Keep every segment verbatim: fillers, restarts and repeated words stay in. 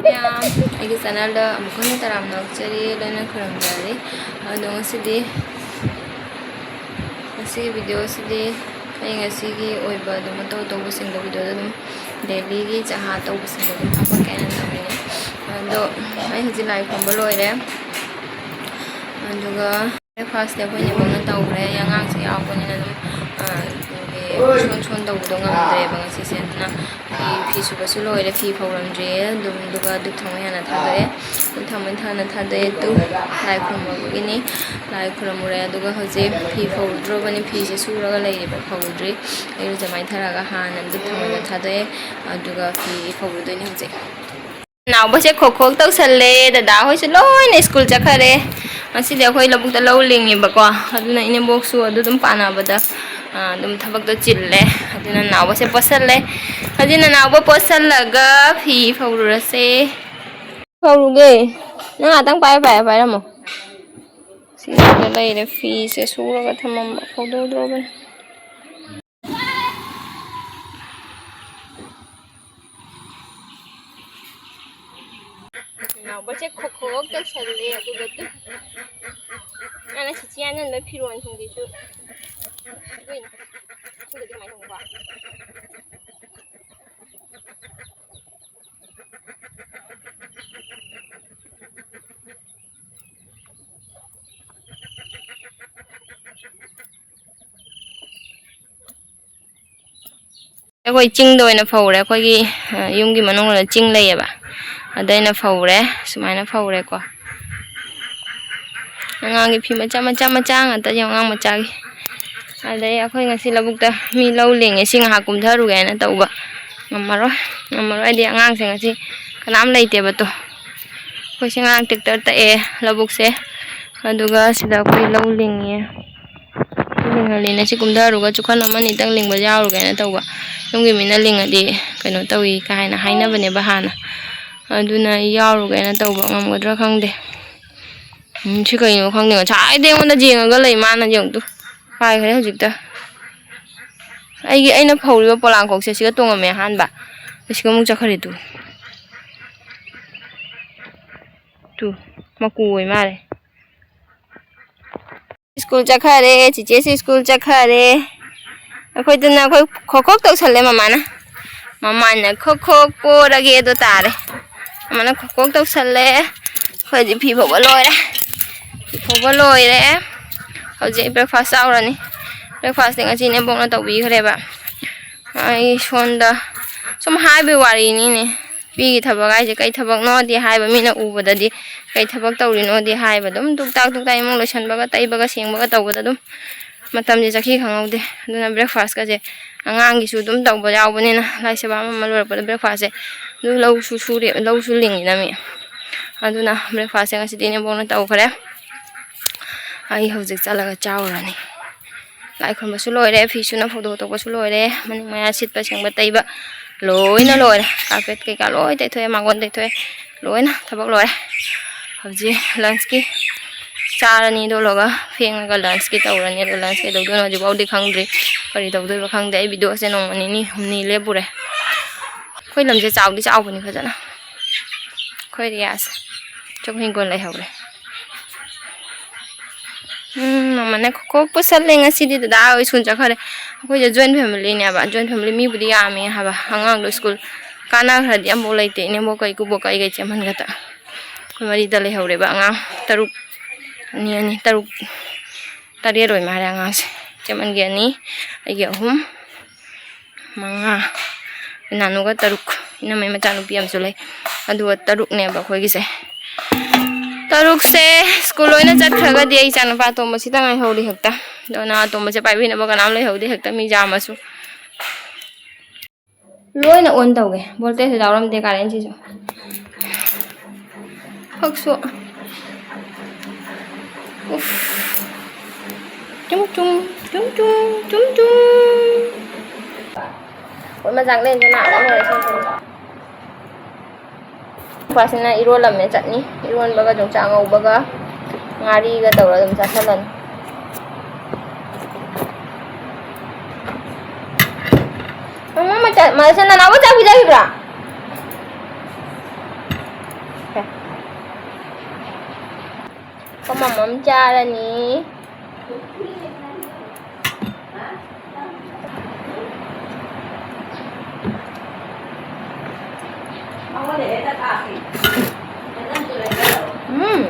ꯃꯌꯥꯝ, ꯑꯩꯒꯤ ꯆꯦꯅꯦꯜꯗ ꯑꯃꯨꯛ ꯍꯟꯅ ꯇꯔꯥꯝꯅ ꯑꯣꯛꯆꯔꯤ, ꯂꯣꯏꯅ ꯈꯨꯔꯨꯝꯖꯔꯤ꯫ ꯑꯗꯣ ꯉꯁꯤꯗꯤ, ꯉꯁꯤꯒꯤ ꯚꯤꯗꯤꯑꯣꯁꯤꯗꯤ ꯑꯩ ꯉꯁꯤꯒꯤ ꯑꯣꯏꯕ ꯑꯗꯨꯝ ꯑꯇꯧ ꯑꯇꯧꯕꯁꯤꯡꯗꯣ ꯚꯤꯗꯤꯑꯣꯗ ꯑꯗꯨꯝ ꯗꯦꯂꯤꯒꯤ ꯆꯍꯥ ꯇꯧꯕꯁꯤꯡꯗꯣ ꯑꯗꯨꯝ ꯍꯥꯞꯄꯛꯀꯦ ꯍꯥꯏꯅ ꯇꯧꯕꯅꯦ꯫ ꯑꯗꯣ ꯑꯩ ꯍꯧꯖꯤꯛ ꯂꯥꯏ ꯈꯨꯔꯨꯝꯕ ꯂꯣꯏꯔꯦ꯫ ꯑꯗꯨꯒ breakfastꯇꯤ ꯑꯩꯈꯣꯏ ꯅꯦꯕꯣꯛꯅ ꯇꯧꯈ꯭ꯔꯦ꯫ ꯑꯩ ꯑꯉꯥꯡꯁꯦ ꯌꯥꯎꯕꯅꯤꯅ ꯑꯗꯨꯝ, ꯑ, ꯁꯣꯟ ꯁꯣꯟ ꯇꯧꯕꯗꯣ ꯉꯝꯗ꯭ꯔꯦꯕ ꯉꯁꯤꯁꯦ꯫ ꯑꯗꯨꯅ ꯐꯤ, ꯐꯤ ꯁꯨꯕꯁꯨ ꯂꯣꯏꯔꯦ, ꯐꯤ ꯐꯧꯔꯝꯗ꯭ꯔꯤꯌꯦ꯫ ꯑꯗꯨꯝ, ꯑꯗꯨꯒ ꯙꯨꯞ ꯊꯥꯎꯃꯩ ꯍꯥꯟꯅ ꯊꯥꯗꯣꯛꯑꯦ꯫ ꯙꯨꯞ ꯊꯥꯎꯃꯩ ꯍꯥꯟꯅ ꯊꯥꯗꯣꯛꯑꯦ꯫ ꯙꯨꯞ ꯂꯥꯏ ꯈꯨꯔꯨꯝꯕꯒꯤꯅꯤ꯫ ꯂꯥꯏ ꯈꯨꯔꯨꯝꯃꯨꯔꯦ꯫ ꯑꯗꯨꯒ ꯍꯧꯖꯤꯛ ꯐꯤ ꯐꯧꯗ꯭ꯔꯣꯕꯅꯤ, ꯐꯤꯁꯦ ꯁꯨꯔꯒ ꯂꯩꯔꯤꯕ, ꯐꯧꯗ꯭ꯔꯤ꯫ ꯑꯩ ꯏꯔꯨꯖ ꯃꯥꯏꯊꯔꯒ ꯍꯥꯟꯅ ꯙꯨꯞ ꯊꯥꯎꯃꯩꯗꯣ ꯊꯥꯗꯣꯛꯑꯦ꯫ ꯑꯗꯨꯒ ꯐꯤ ꯐꯧꯔꯨꯗꯣꯏꯅꯦ ꯍꯧꯖꯤꯛ꯫ ꯅꯥꯎꯕꯁꯦ ꯈꯣꯛ ꯈꯣꯛ ꯇꯧꯁꯜꯂꯦ꯫ ꯗꯗꯥ ꯍꯣꯏꯁꯨ ꯂꯣꯏꯅ ꯁ꯭ꯀꯨꯜ ꯆꯠꯈꯔꯦ꯫ ꯉꯁꯤꯗꯤ ꯑꯩꯈꯣꯏ ꯂꯧꯕꯨꯛꯇ ꯂꯧ ꯂꯤꯡꯉꯦꯕꯀꯣ꯫ ꯑꯗꯨꯅ ꯏꯅꯦꯝꯕꯣꯛꯁꯨ ꯑꯗꯨ ꯑꯗꯨꯝ ꯄꯥꯟꯅꯕꯗ, ꯑ, ꯑꯗꯨꯝ ꯊꯕꯛꯇꯣ ꯆꯤꯜꯂꯦ꯫ ꯑꯗꯨꯅ ꯅꯥꯎꯕꯁꯦ ꯄꯣꯠꯁꯜꯂꯦ꯫ ꯍꯧꯖꯤꯛ ꯅꯅꯥꯎꯕ ꯄꯣꯠꯁꯜꯂꯒ ꯐꯤ ꯐꯧꯔꯨꯔꯁꯦ꯫ ꯐꯧꯔꯨꯒꯦ꯫ ꯅꯪ ꯉꯥꯛꯇꯪ ꯄꯥꯏꯌꯨ, ꯄꯥꯏꯌꯨ, ꯄꯥꯏꯔꯝꯃꯣ꯫ ꯁꯤꯗ ꯂꯩꯔꯦ ꯐꯤꯁꯦ ꯁꯨꯔꯒ ꯊꯝꯃꯝꯕ, ꯐꯧꯗꯣꯛꯎꯗ꯭ꯔꯣꯕꯅꯦ꯫ ꯅꯥꯎꯕꯁꯦ ꯈꯣꯛ ꯈꯣꯛ ꯇꯧꯁꯜꯂꯦ, ꯑꯗꯨꯒ ꯇꯨ-, ꯃꯥꯅ ꯁꯤꯁꯤ ꯌꯥꯅꯟꯕ ꯐꯤꯔꯣꯟꯁꯤꯡꯁꯤꯁꯨ ꯁꯨꯗꯣꯏꯅꯦ꯫ ꯁꯨꯗꯗꯤ ꯀꯃꯥꯏꯅ ꯇꯧꯅꯤꯀꯣ? ꯑꯩꯈꯣꯏ ꯆꯤꯡꯗ ꯑꯣꯏꯅ ꯐꯧꯔꯦ꯫ ꯑꯩꯈꯣꯏꯒꯤ, ꯑ, ꯌꯨꯝꯒꯤ ꯃꯅꯨꯡꯗ ꯆꯤꯡ ꯂꯩꯌꯦꯕ, ꯑꯗ ꯑꯩꯅ ꯐꯧꯔꯦ꯫ ꯁꯨꯃꯥꯏꯅ ꯐꯧꯔꯦꯀꯣ꯫ ꯑꯉꯥꯡꯒꯤ ꯐꯤ ꯃꯆꯥ ꯃꯆꯥ ꯃꯆꯥ ꯉꯥꯛꯇ, ꯌꯦꯡꯉꯣ, ꯑꯉꯥꯡ ꯃꯆꯥꯒꯤ꯫ ꯑꯗꯩ ꯑꯩꯈꯣꯏ ꯉꯁꯤ ꯂꯧꯕꯨꯛꯇ ꯃꯤ ꯂꯧ ꯂꯤꯡꯉꯦ, ꯁꯤ ꯉꯥꯏꯍꯥꯛ ꯀꯨꯝꯊꯔꯨꯒꯦ ꯍꯥꯏꯅ ꯇꯧꯕ꯫ ꯉꯝꯃꯔꯣꯏ, ꯉꯝꯃꯔꯣꯏ ꯍꯥꯏꯗꯤ ꯑꯉꯥꯡꯁꯦ ꯉꯁꯤ ꯀꯅꯥꯝ ꯂꯩꯇꯦꯕ꯫ ꯇꯣ, ꯑꯩꯈꯣꯏꯁꯦ ꯉꯔꯥꯡ tractor ꯇꯛꯑꯦ ꯂꯧꯕꯨꯛꯁꯦ, ꯑꯗꯨꯒ ꯁꯤꯗ ꯑꯩꯈꯣꯏ ꯂꯧ ꯂꯤꯡꯉꯦ꯫ ꯂꯤꯡꯍꯜꯂꯦꯅ ꯁꯤ ꯀꯨꯝꯊꯔꯨꯒ ꯆꯨꯈꯟ ꯑꯃ ꯑꯅꯤꯇꯪ ꯂꯤꯡꯕ ꯌꯥꯎꯔꯨꯒꯦꯅ ꯇꯧꯕ꯫ ꯌꯨꯝꯒꯤ ꯃꯤꯅ ꯂꯤꯡꯉꯗꯤ ꯀꯩꯅꯣ ꯇꯧꯏ ꯀꯥꯏꯅ ꯍꯥꯏꯅꯕꯅꯦꯕ ꯍꯥꯟꯅ꯫ ꯑꯗꯨꯅ ꯑꯩ ꯌꯥꯎꯔꯨꯒꯦꯅ ꯇꯧꯕ, ꯉꯝꯒꯗ꯭ꯔꯥ ꯈꯪꯗꯦ꯫ ꯎꯝ, ꯁꯤ ꯀꯩꯅꯣ ꯈꯪꯗꯦ, ꯉꯁꯥꯏꯗꯩ ꯑꯩꯉꯣꯟꯗ ꯌꯦꯡꯉꯒ ꯂꯩ ꯃꯥꯅ, ꯌꯦꯡꯉꯨ ꯇꯨ꯫ ꯍꯥꯏꯈ꯭ꯔꯦ ꯍꯧꯖꯤꯛꯇ꯫ ꯑꯩꯒꯤ, ꯑꯩꯅ ꯐꯧꯔꯤꯕ ꯄꯣꯂꯥꯡꯈꯣꯛꯁꯦ ꯁꯤꯒ ꯇꯣꯡꯉꯝꯃꯦ ꯑꯍꯥꯟꯕ꯫ ꯁꯤꯒ ꯑꯃꯨꯛ ꯆꯠꯈ꯭ꯔꯦ ꯇꯨ꯫ ꯇꯨ, ꯃꯀꯨ ꯑꯣꯏ ꯃꯥꯜꯂꯦ꯫ School ꯆꯠꯈꯔꯦ, ꯆꯤꯆꯦꯁꯨ school ꯆꯠꯈꯔꯦ꯫ ꯑꯩꯈꯣꯏꯗꯅ ꯑꯩꯈꯣꯏ ꯈꯣꯛ ꯈꯣꯛ ꯇꯧꯁꯜꯂꯦ ꯃꯃꯥꯅ꯫ ꯃꯃꯥꯅ "ꯈꯣꯛ ꯈꯣꯛ ꯄꯣꯔꯒꯦ" ꯑꯗꯣ ꯇꯥꯔꯦ꯫ ꯃꯃꯥꯅ ꯈꯣꯛ ꯈꯣꯛ ꯇꯧꯁꯜꯂꯦ꯫ ꯑꯩꯈꯣꯏꯗꯤ ꯐꯤ ꯐꯧꯕ ꯂꯣꯏꯔꯦ꯫ ꯐꯤ ꯐꯧꯕ ꯂꯣꯏꯔꯦ꯫ ꯍꯧꯖꯤꯛ breakfast ꯆꯥꯎꯔꯅꯤ꯫ Breakfastꯇꯤ ꯉꯁꯤ ꯅꯦꯝꯕꯣꯛꯅ ꯇꯧꯕꯤꯈ꯭ꯔꯦꯕ꯫ ꯑꯩ ꯁꯣꯝꯗ ꯁꯨꯝ ꯍꯥꯏꯕꯩ ꯋꯥꯔꯤꯅꯤꯅꯦ꯫ ꯅꯨꯄꯤꯒꯤ ꯊꯕꯛ ꯍꯥꯏꯁꯦ ꯀꯩ ꯊꯕꯛꯅꯣꯗꯤ ꯍꯥꯏꯕ, ꯃꯤꯅ ꯎꯕꯗꯗꯤ "ꯀꯩ ꯊꯕꯛ ꯇꯧꯔꯤꯅꯣꯗꯤ" ꯍꯥꯏꯕ꯫ ꯑꯗꯨꯝ ꯇꯨꯛ ꯇꯥꯛ ꯇꯨꯛ ꯇꯥꯛ ꯏꯃꯨꯡ ꯂꯣꯏꯁꯟꯕꯒ, ꯇꯩꯕꯒ, ꯁꯦꯡꯕꯒ ꯇꯧꯕꯗ ꯑꯗꯨꯝ ꯃꯇꯝꯁꯦ ꯆꯠꯈꯤ ꯈꯪꯍꯧꯗꯦ꯫ ꯑꯗꯨꯅ breakfastꯀꯁꯦ ꯑꯉꯥꯡꯒꯤꯁꯨ ꯑꯗꯨꯝ ꯇꯧꯕ ꯌꯥꯎꯕꯅꯤꯅ, ꯂꯥꯏ ꯁꯦꯕꯥ ꯑꯃ ꯑꯃ ꯂꯣꯏꯔꯛꯄꯗ breakfastꯁꯦ ꯑꯗꯨ ꯂꯧꯁꯨ ꯁꯨꯔꯦ, ꯂꯧꯁꯨ ꯂꯤꯡꯉꯤꯅ ꯃꯤ꯫ ꯑꯗꯨꯅ breakfastꯁꯦ ꯉꯁꯤꯗꯤ ꯏꯅꯦꯝꯕꯣꯛꯅ ꯇꯧꯈ꯭ꯔꯦ꯫ ꯑꯩ ꯍꯧꯖꯤꯛ ꯆꯠꯂꯒ ꯆꯥꯎꯔꯅꯤ꯫ ꯂꯥꯏ ꯈꯨꯔꯨꯝꯕꯁꯨ ꯂꯣꯏꯔꯦ, ꯐꯤ ꯁꯨꯅ ꯐꯧꯗꯣꯛ ꯈꯣꯠꯇꯣꯛꯄꯁꯨ ꯂꯣꯏꯔꯦ, ꯃꯅꯤꯡ ꯃꯌꯥ ꯁꯤꯠꯄ ꯁꯦꯡꯕ ꯇꯩꯕ ꯂꯣꯏꯅ ꯂꯣꯏꯔꯦ꯫ Carpet ꯀꯩꯀꯥ ꯂꯣꯏ ꯇꯩꯊꯣꯛꯑꯦ, ꯃꯥꯡꯒꯣꯟ ꯇꯩꯊꯣꯛꯑꯦ, ꯂꯣꯏꯅ ꯊꯕꯛ ꯂꯣꯏꯔꯦ꯫ ꯍꯧꯖꯤꯛ lunchꯀꯤ ꯆꯥꯔꯅꯤ, ꯑꯗꯨ ꯂꯣꯏꯔꯒ ꯐꯦꯡꯉꯒ lunchꯀꯤ ꯇꯧꯔꯅꯤ꯫ ꯑꯗꯣ lunch ꯀꯩꯗꯧꯗꯣꯏꯅꯣ ꯍꯧꯖꯤꯛꯐꯥꯎꯗꯤ ꯈꯪꯗ꯭ꯔꯤ, ꯀꯔꯤ ꯇꯧꯗꯣꯏꯕ ꯈꯪꯗꯦ꯫ ꯑꯩ videoꯁꯦ ꯅꯣꯡꯃ ꯅꯤꯅꯤ ꯍꯨꯝꯅꯤ ꯂꯦꯞꯄꯨꯔꯦ꯫ ꯑꯩꯈꯣꯏ ꯂꯝꯁꯦ ꯆꯥꯎꯗꯤ ꯆꯥꯎꯕꯅꯤ ꯐꯖꯅ꯫ ꯑꯩꯈꯣꯏ areaꯁꯦ ꯆꯨꯝ ꯍꯤꯡꯒꯣꯜ ꯂꯩꯍꯧꯔꯦ꯫ ꯎꯝ, ꯃꯃꯥꯅ ꯈꯣꯛ ꯄꯨꯁꯜꯂꯦ ꯉꯁꯤꯗꯤ꯫ ꯗꯗꯥ ꯍꯣꯏ ꯁ꯭ꯀꯨꯜ ꯆꯠꯈ꯭ꯔꯦ꯫ ꯑꯩꯈꯣꯏꯁꯦ joint familyꯅꯦꯕ꯫ Joint family ꯃꯤꯕꯨꯗꯤ ꯌꯥꯝꯃꯦ ꯍꯥꯏꯕ, ꯑꯉꯥꯡꯗꯣ ꯁ꯭ꯀꯨꯜ ꯀꯥꯟꯅꯈ꯭ꯔꯗꯤ ꯑꯃꯐꯥꯎ ꯂꯩꯇꯦ꯫ ꯏꯅꯦꯝꯕꯣꯛ ꯀꯩ, ꯏꯀꯨꯕꯣꯛ ꯀꯩ, ꯀꯩ ꯆꯦꯃꯟꯒꯗ ꯑꯩꯈꯣꯏ ꯃꯔꯤꯗ ꯂꯩꯍꯧꯔꯦꯕ ꯑꯉꯥꯡ ꯇꯔꯨꯛ꯫ ꯑꯅꯤ, ꯑꯅꯤ, ꯇꯔꯨꯛ, ꯇꯔꯦꯠ ꯑꯣꯏ ꯃꯥꯜꯂꯦ ꯑꯉꯥꯡꯁꯦ꯫ ꯆꯦꯃꯟꯒꯤ ꯑꯅꯤ, ꯑꯩꯒꯤ ꯑꯍꯨꯝ, ꯃꯉꯥ, ꯏꯅꯥꯅꯨꯒ ꯇꯔꯨꯛ, ꯏꯅꯝꯃꯩ ꯃꯆꯥꯅꯨꯄꯤ ꯑꯃꯁꯨ ꯂꯩ꯫ ꯑꯗꯨꯒ ꯇꯔꯨꯛꯅꯦꯕ ꯑꯩꯈꯣꯏꯒꯤꯁꯦ꯫ ꯇꯔꯨꯛꯁꯦ ꯁ꯭ꯀꯨꯜ ꯂꯣꯏꯅ ꯆꯠꯈ꯭ꯔꯒꯗꯤ ꯑꯩ ꯏꯆꯥꯅꯨꯄꯥ ꯑꯇꯣꯝꯕꯁꯤꯇ ꯉꯥꯏꯍꯧꯔꯤ ꯍꯦꯛꯇ꯫ ꯑꯗꯨꯅ ꯑꯇꯣꯝꯕꯁꯦ ꯄꯥꯏꯕꯤꯅꯕ ꯀꯅꯥꯝ ꯂꯩꯍꯧꯗꯦ ꯍꯦꯛꯇ, ꯃꯤ ꯌꯥꯝꯃꯁꯨ꯫ ꯂꯣꯏꯅ on ꯇꯧꯒꯦ꯫ Voltageꯁꯨ ꯌꯥꯎꯔꯝꯗꯦ currentꯁꯤꯁꯨ꯫ ꯍꯛꯁꯨ꯫ ꯎꯐ꯫ ꯇꯨꯝ ꯇꯨꯝ, ꯇꯨꯝ ꯇꯨꯝ, ꯇꯨꯝ ꯇꯨꯝ꯫ ꯍꯣꯏ, ꯃꯖꯥꯛ ꯂꯦꯟꯁꯦ ꯂꯥꯛꯑꯒ ꯂꯣꯏꯔꯦ ꯁꯣꯝꯗꯅꯤ꯫ ꯅꯨꯄꯥꯁꯤꯅ ꯏꯔꯣꯜꯂꯝꯃꯦ ꯆꯠꯅꯤ꯫ ꯏꯔꯣꯟꯕꯒ ꯌꯣꯡꯆꯥꯛ ꯉꯧꯕꯒ ꯉꯥꯔꯤꯒ ꯇꯧꯔꯒ ꯑꯗꯨꯝ ꯆꯥꯁꯜꯂꯅꯤ꯫ ꯃꯥꯁꯦ ꯅꯅꯥꯎꯕ ꯆꯥꯛ ꯄꯤꯖꯈꯤꯕ꯭ꯔꯥ? ꯀꯃꯝ ꯑꯃ ꯆꯥꯔꯅꯤ꯫ ꯎꯝ꯫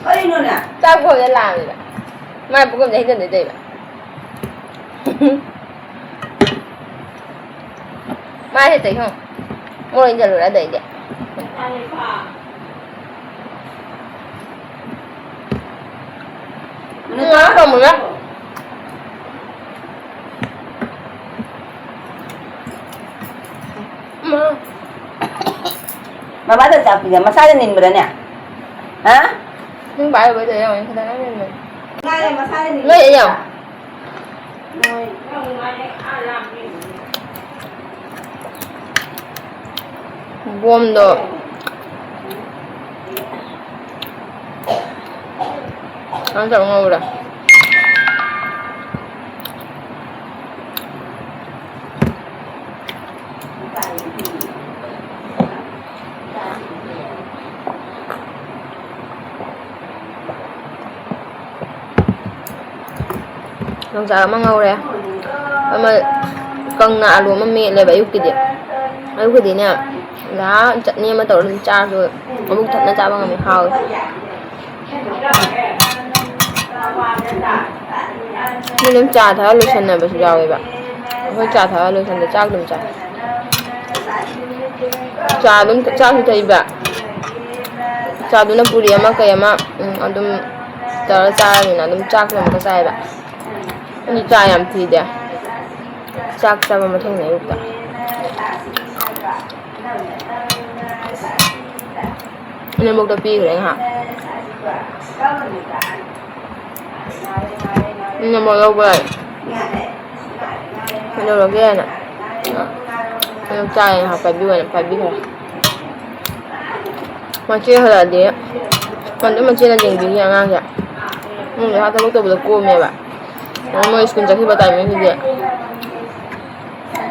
ꯀꯔꯤꯅꯣꯅꯦ? ꯆꯥꯛ ꯐꯥꯎꯗ ꯂꯥꯝꯃꯦꯕ꯫ ꯃꯥꯏ ꯄꯨꯈꯝꯗ ꯍꯩꯖꯤꯟꯗꯣꯏ ꯇꯧꯔꯤꯕ꯫ ꯃꯥꯏ ꯍꯦꯛꯇ ꯏꯍꯣꯡ꯫ ꯃꯣꯔꯣꯛ ꯏꯟꯖꯜꯂꯨꯔ ꯑꯗꯩꯗꯤ꯫ ꯉꯥ ꯊꯣꯡꯕꯒ꯫ ꯃꯥ꯫ ꯃꯃꯥꯗ ꯆꯥꯛ ꯄꯤꯖ-, ꯃꯁꯥꯗ ꯅꯤꯟꯕ꯭ꯔꯥꯅꯦ? ꯍꯥ? ꯅꯪ ꯄꯥꯏꯔꯨꯕꯩꯗ ꯌꯥꯎꯔꯝꯒꯅꯤ, ꯈꯤꯇꯪ ꯌꯥꯎꯔꯝꯒꯅꯤ꯫ ꯉꯥꯏ ꯃꯁꯥꯗ ꯅꯤꯟꯕ꯭ꯔꯥ? ꯅꯣꯏ ꯌꯥꯎ꯫ ꯕꯣꯝꯗꯣ ꯀꯩꯅꯣ ꯇꯧꯔ ꯉꯧꯔꯦ꯫ ꯌꯣꯡꯆꯥꯛ ꯑꯃ ꯉꯧꯔꯦ, ꯑꯃ ꯀꯪꯅ ꯑꯂꯨ ꯑꯃ ꯃꯦꯠꯂꯦꯕ ꯑꯌꯨꯛꯀꯤꯗꯤ꯫ ꯑꯌꯨꯛꯀꯤꯗꯤꯅꯦ, ꯉꯥꯏꯍꯥꯛ ꯆꯠꯅꯤ ꯑꯃ ꯇꯧꯔ ꯑꯗꯨꯝ ꯆꯥꯔꯁꯨ ꯃꯕꯨꯛ ꯊꯟꯅ ꯆꯥꯕ ꯉꯝꯃꯦ, ꯍꯥꯎꯋꯦ꯫ ꯃꯤ ꯑꯗꯨꯝ ꯆꯥ ꯊꯛꯑ ꯂꯣꯏꯁꯟꯅꯕꯁꯨ ꯌꯥꯎꯋꯦꯕ꯫ ꯑꯩꯈꯣꯏ ꯆꯥ ꯊꯛꯑ ꯂꯣꯏꯁꯟꯗꯦ, ꯆꯥꯛ ꯑꯗꯨꯝ ꯆꯥꯏ꯫ ꯆꯥ ꯑꯗꯨꯝ, ꯆꯥꯁꯨ ꯊꯛꯏꯕ꯫ ꯆꯥꯗꯨꯅ ꯄꯨꯔꯤ ꯑꯃ ꯀꯩ ꯑꯃ, ꯎꯝ, ꯑꯗꯨꯝ ꯇꯧꯔ ꯆꯥꯔꯕꯅꯤꯅ ꯑꯗꯨꯝ ꯆꯥꯛꯁꯨ ꯑꯃꯨꯛꯀ ꯆꯥꯏꯕ꯫ ꯑꯗꯨ ꯆꯥ ꯌꯥꯝ ꯊꯤꯗꯦ꯫ ꯆꯥꯛ ꯆꯥꯕ ꯃꯊꯪꯅꯦ ꯑꯌꯨꯛꯇ꯫ ꯏꯅꯦꯝꯕꯣꯛꯇ ꯄꯤꯈ꯭ꯔꯦ ꯉꯥꯏꯍꯥꯛ꯫ ꯏꯅꯦꯝꯕꯣꯛ ꯂꯧꯕ ꯂꯥꯛꯑꯦ꯫ ꯀꯩꯗꯧꯔꯒꯦꯅ꯫ ꯑꯗꯨꯝ ꯆꯥꯏ ꯉꯥꯏꯍꯥꯛ ꯄꯥꯏꯕꯤꯌꯨꯅ ꯄꯥꯏꯕꯤꯈ꯭ꯔꯦ꯫ ꯃꯆꯦ ꯍꯜꯂꯛꯑꯗꯤ ꯃꯗꯨꯝ ꯃꯆꯦꯅ ꯌꯦꯡꯕꯤꯔꯤ ꯑꯉꯥꯡꯁꯦ꯫ ꯏꯃꯨꯡꯗ ꯊꯕꯛ ꯇꯧꯕꯗ ꯀꯣꯝꯃꯦꯕ꯫ ꯃꯣꯏ ꯁ꯭ꯀꯨꯜ ꯆꯠꯈꯤꯕ ꯇꯥꯏꯃꯤꯡꯗꯨꯗꯤ꯫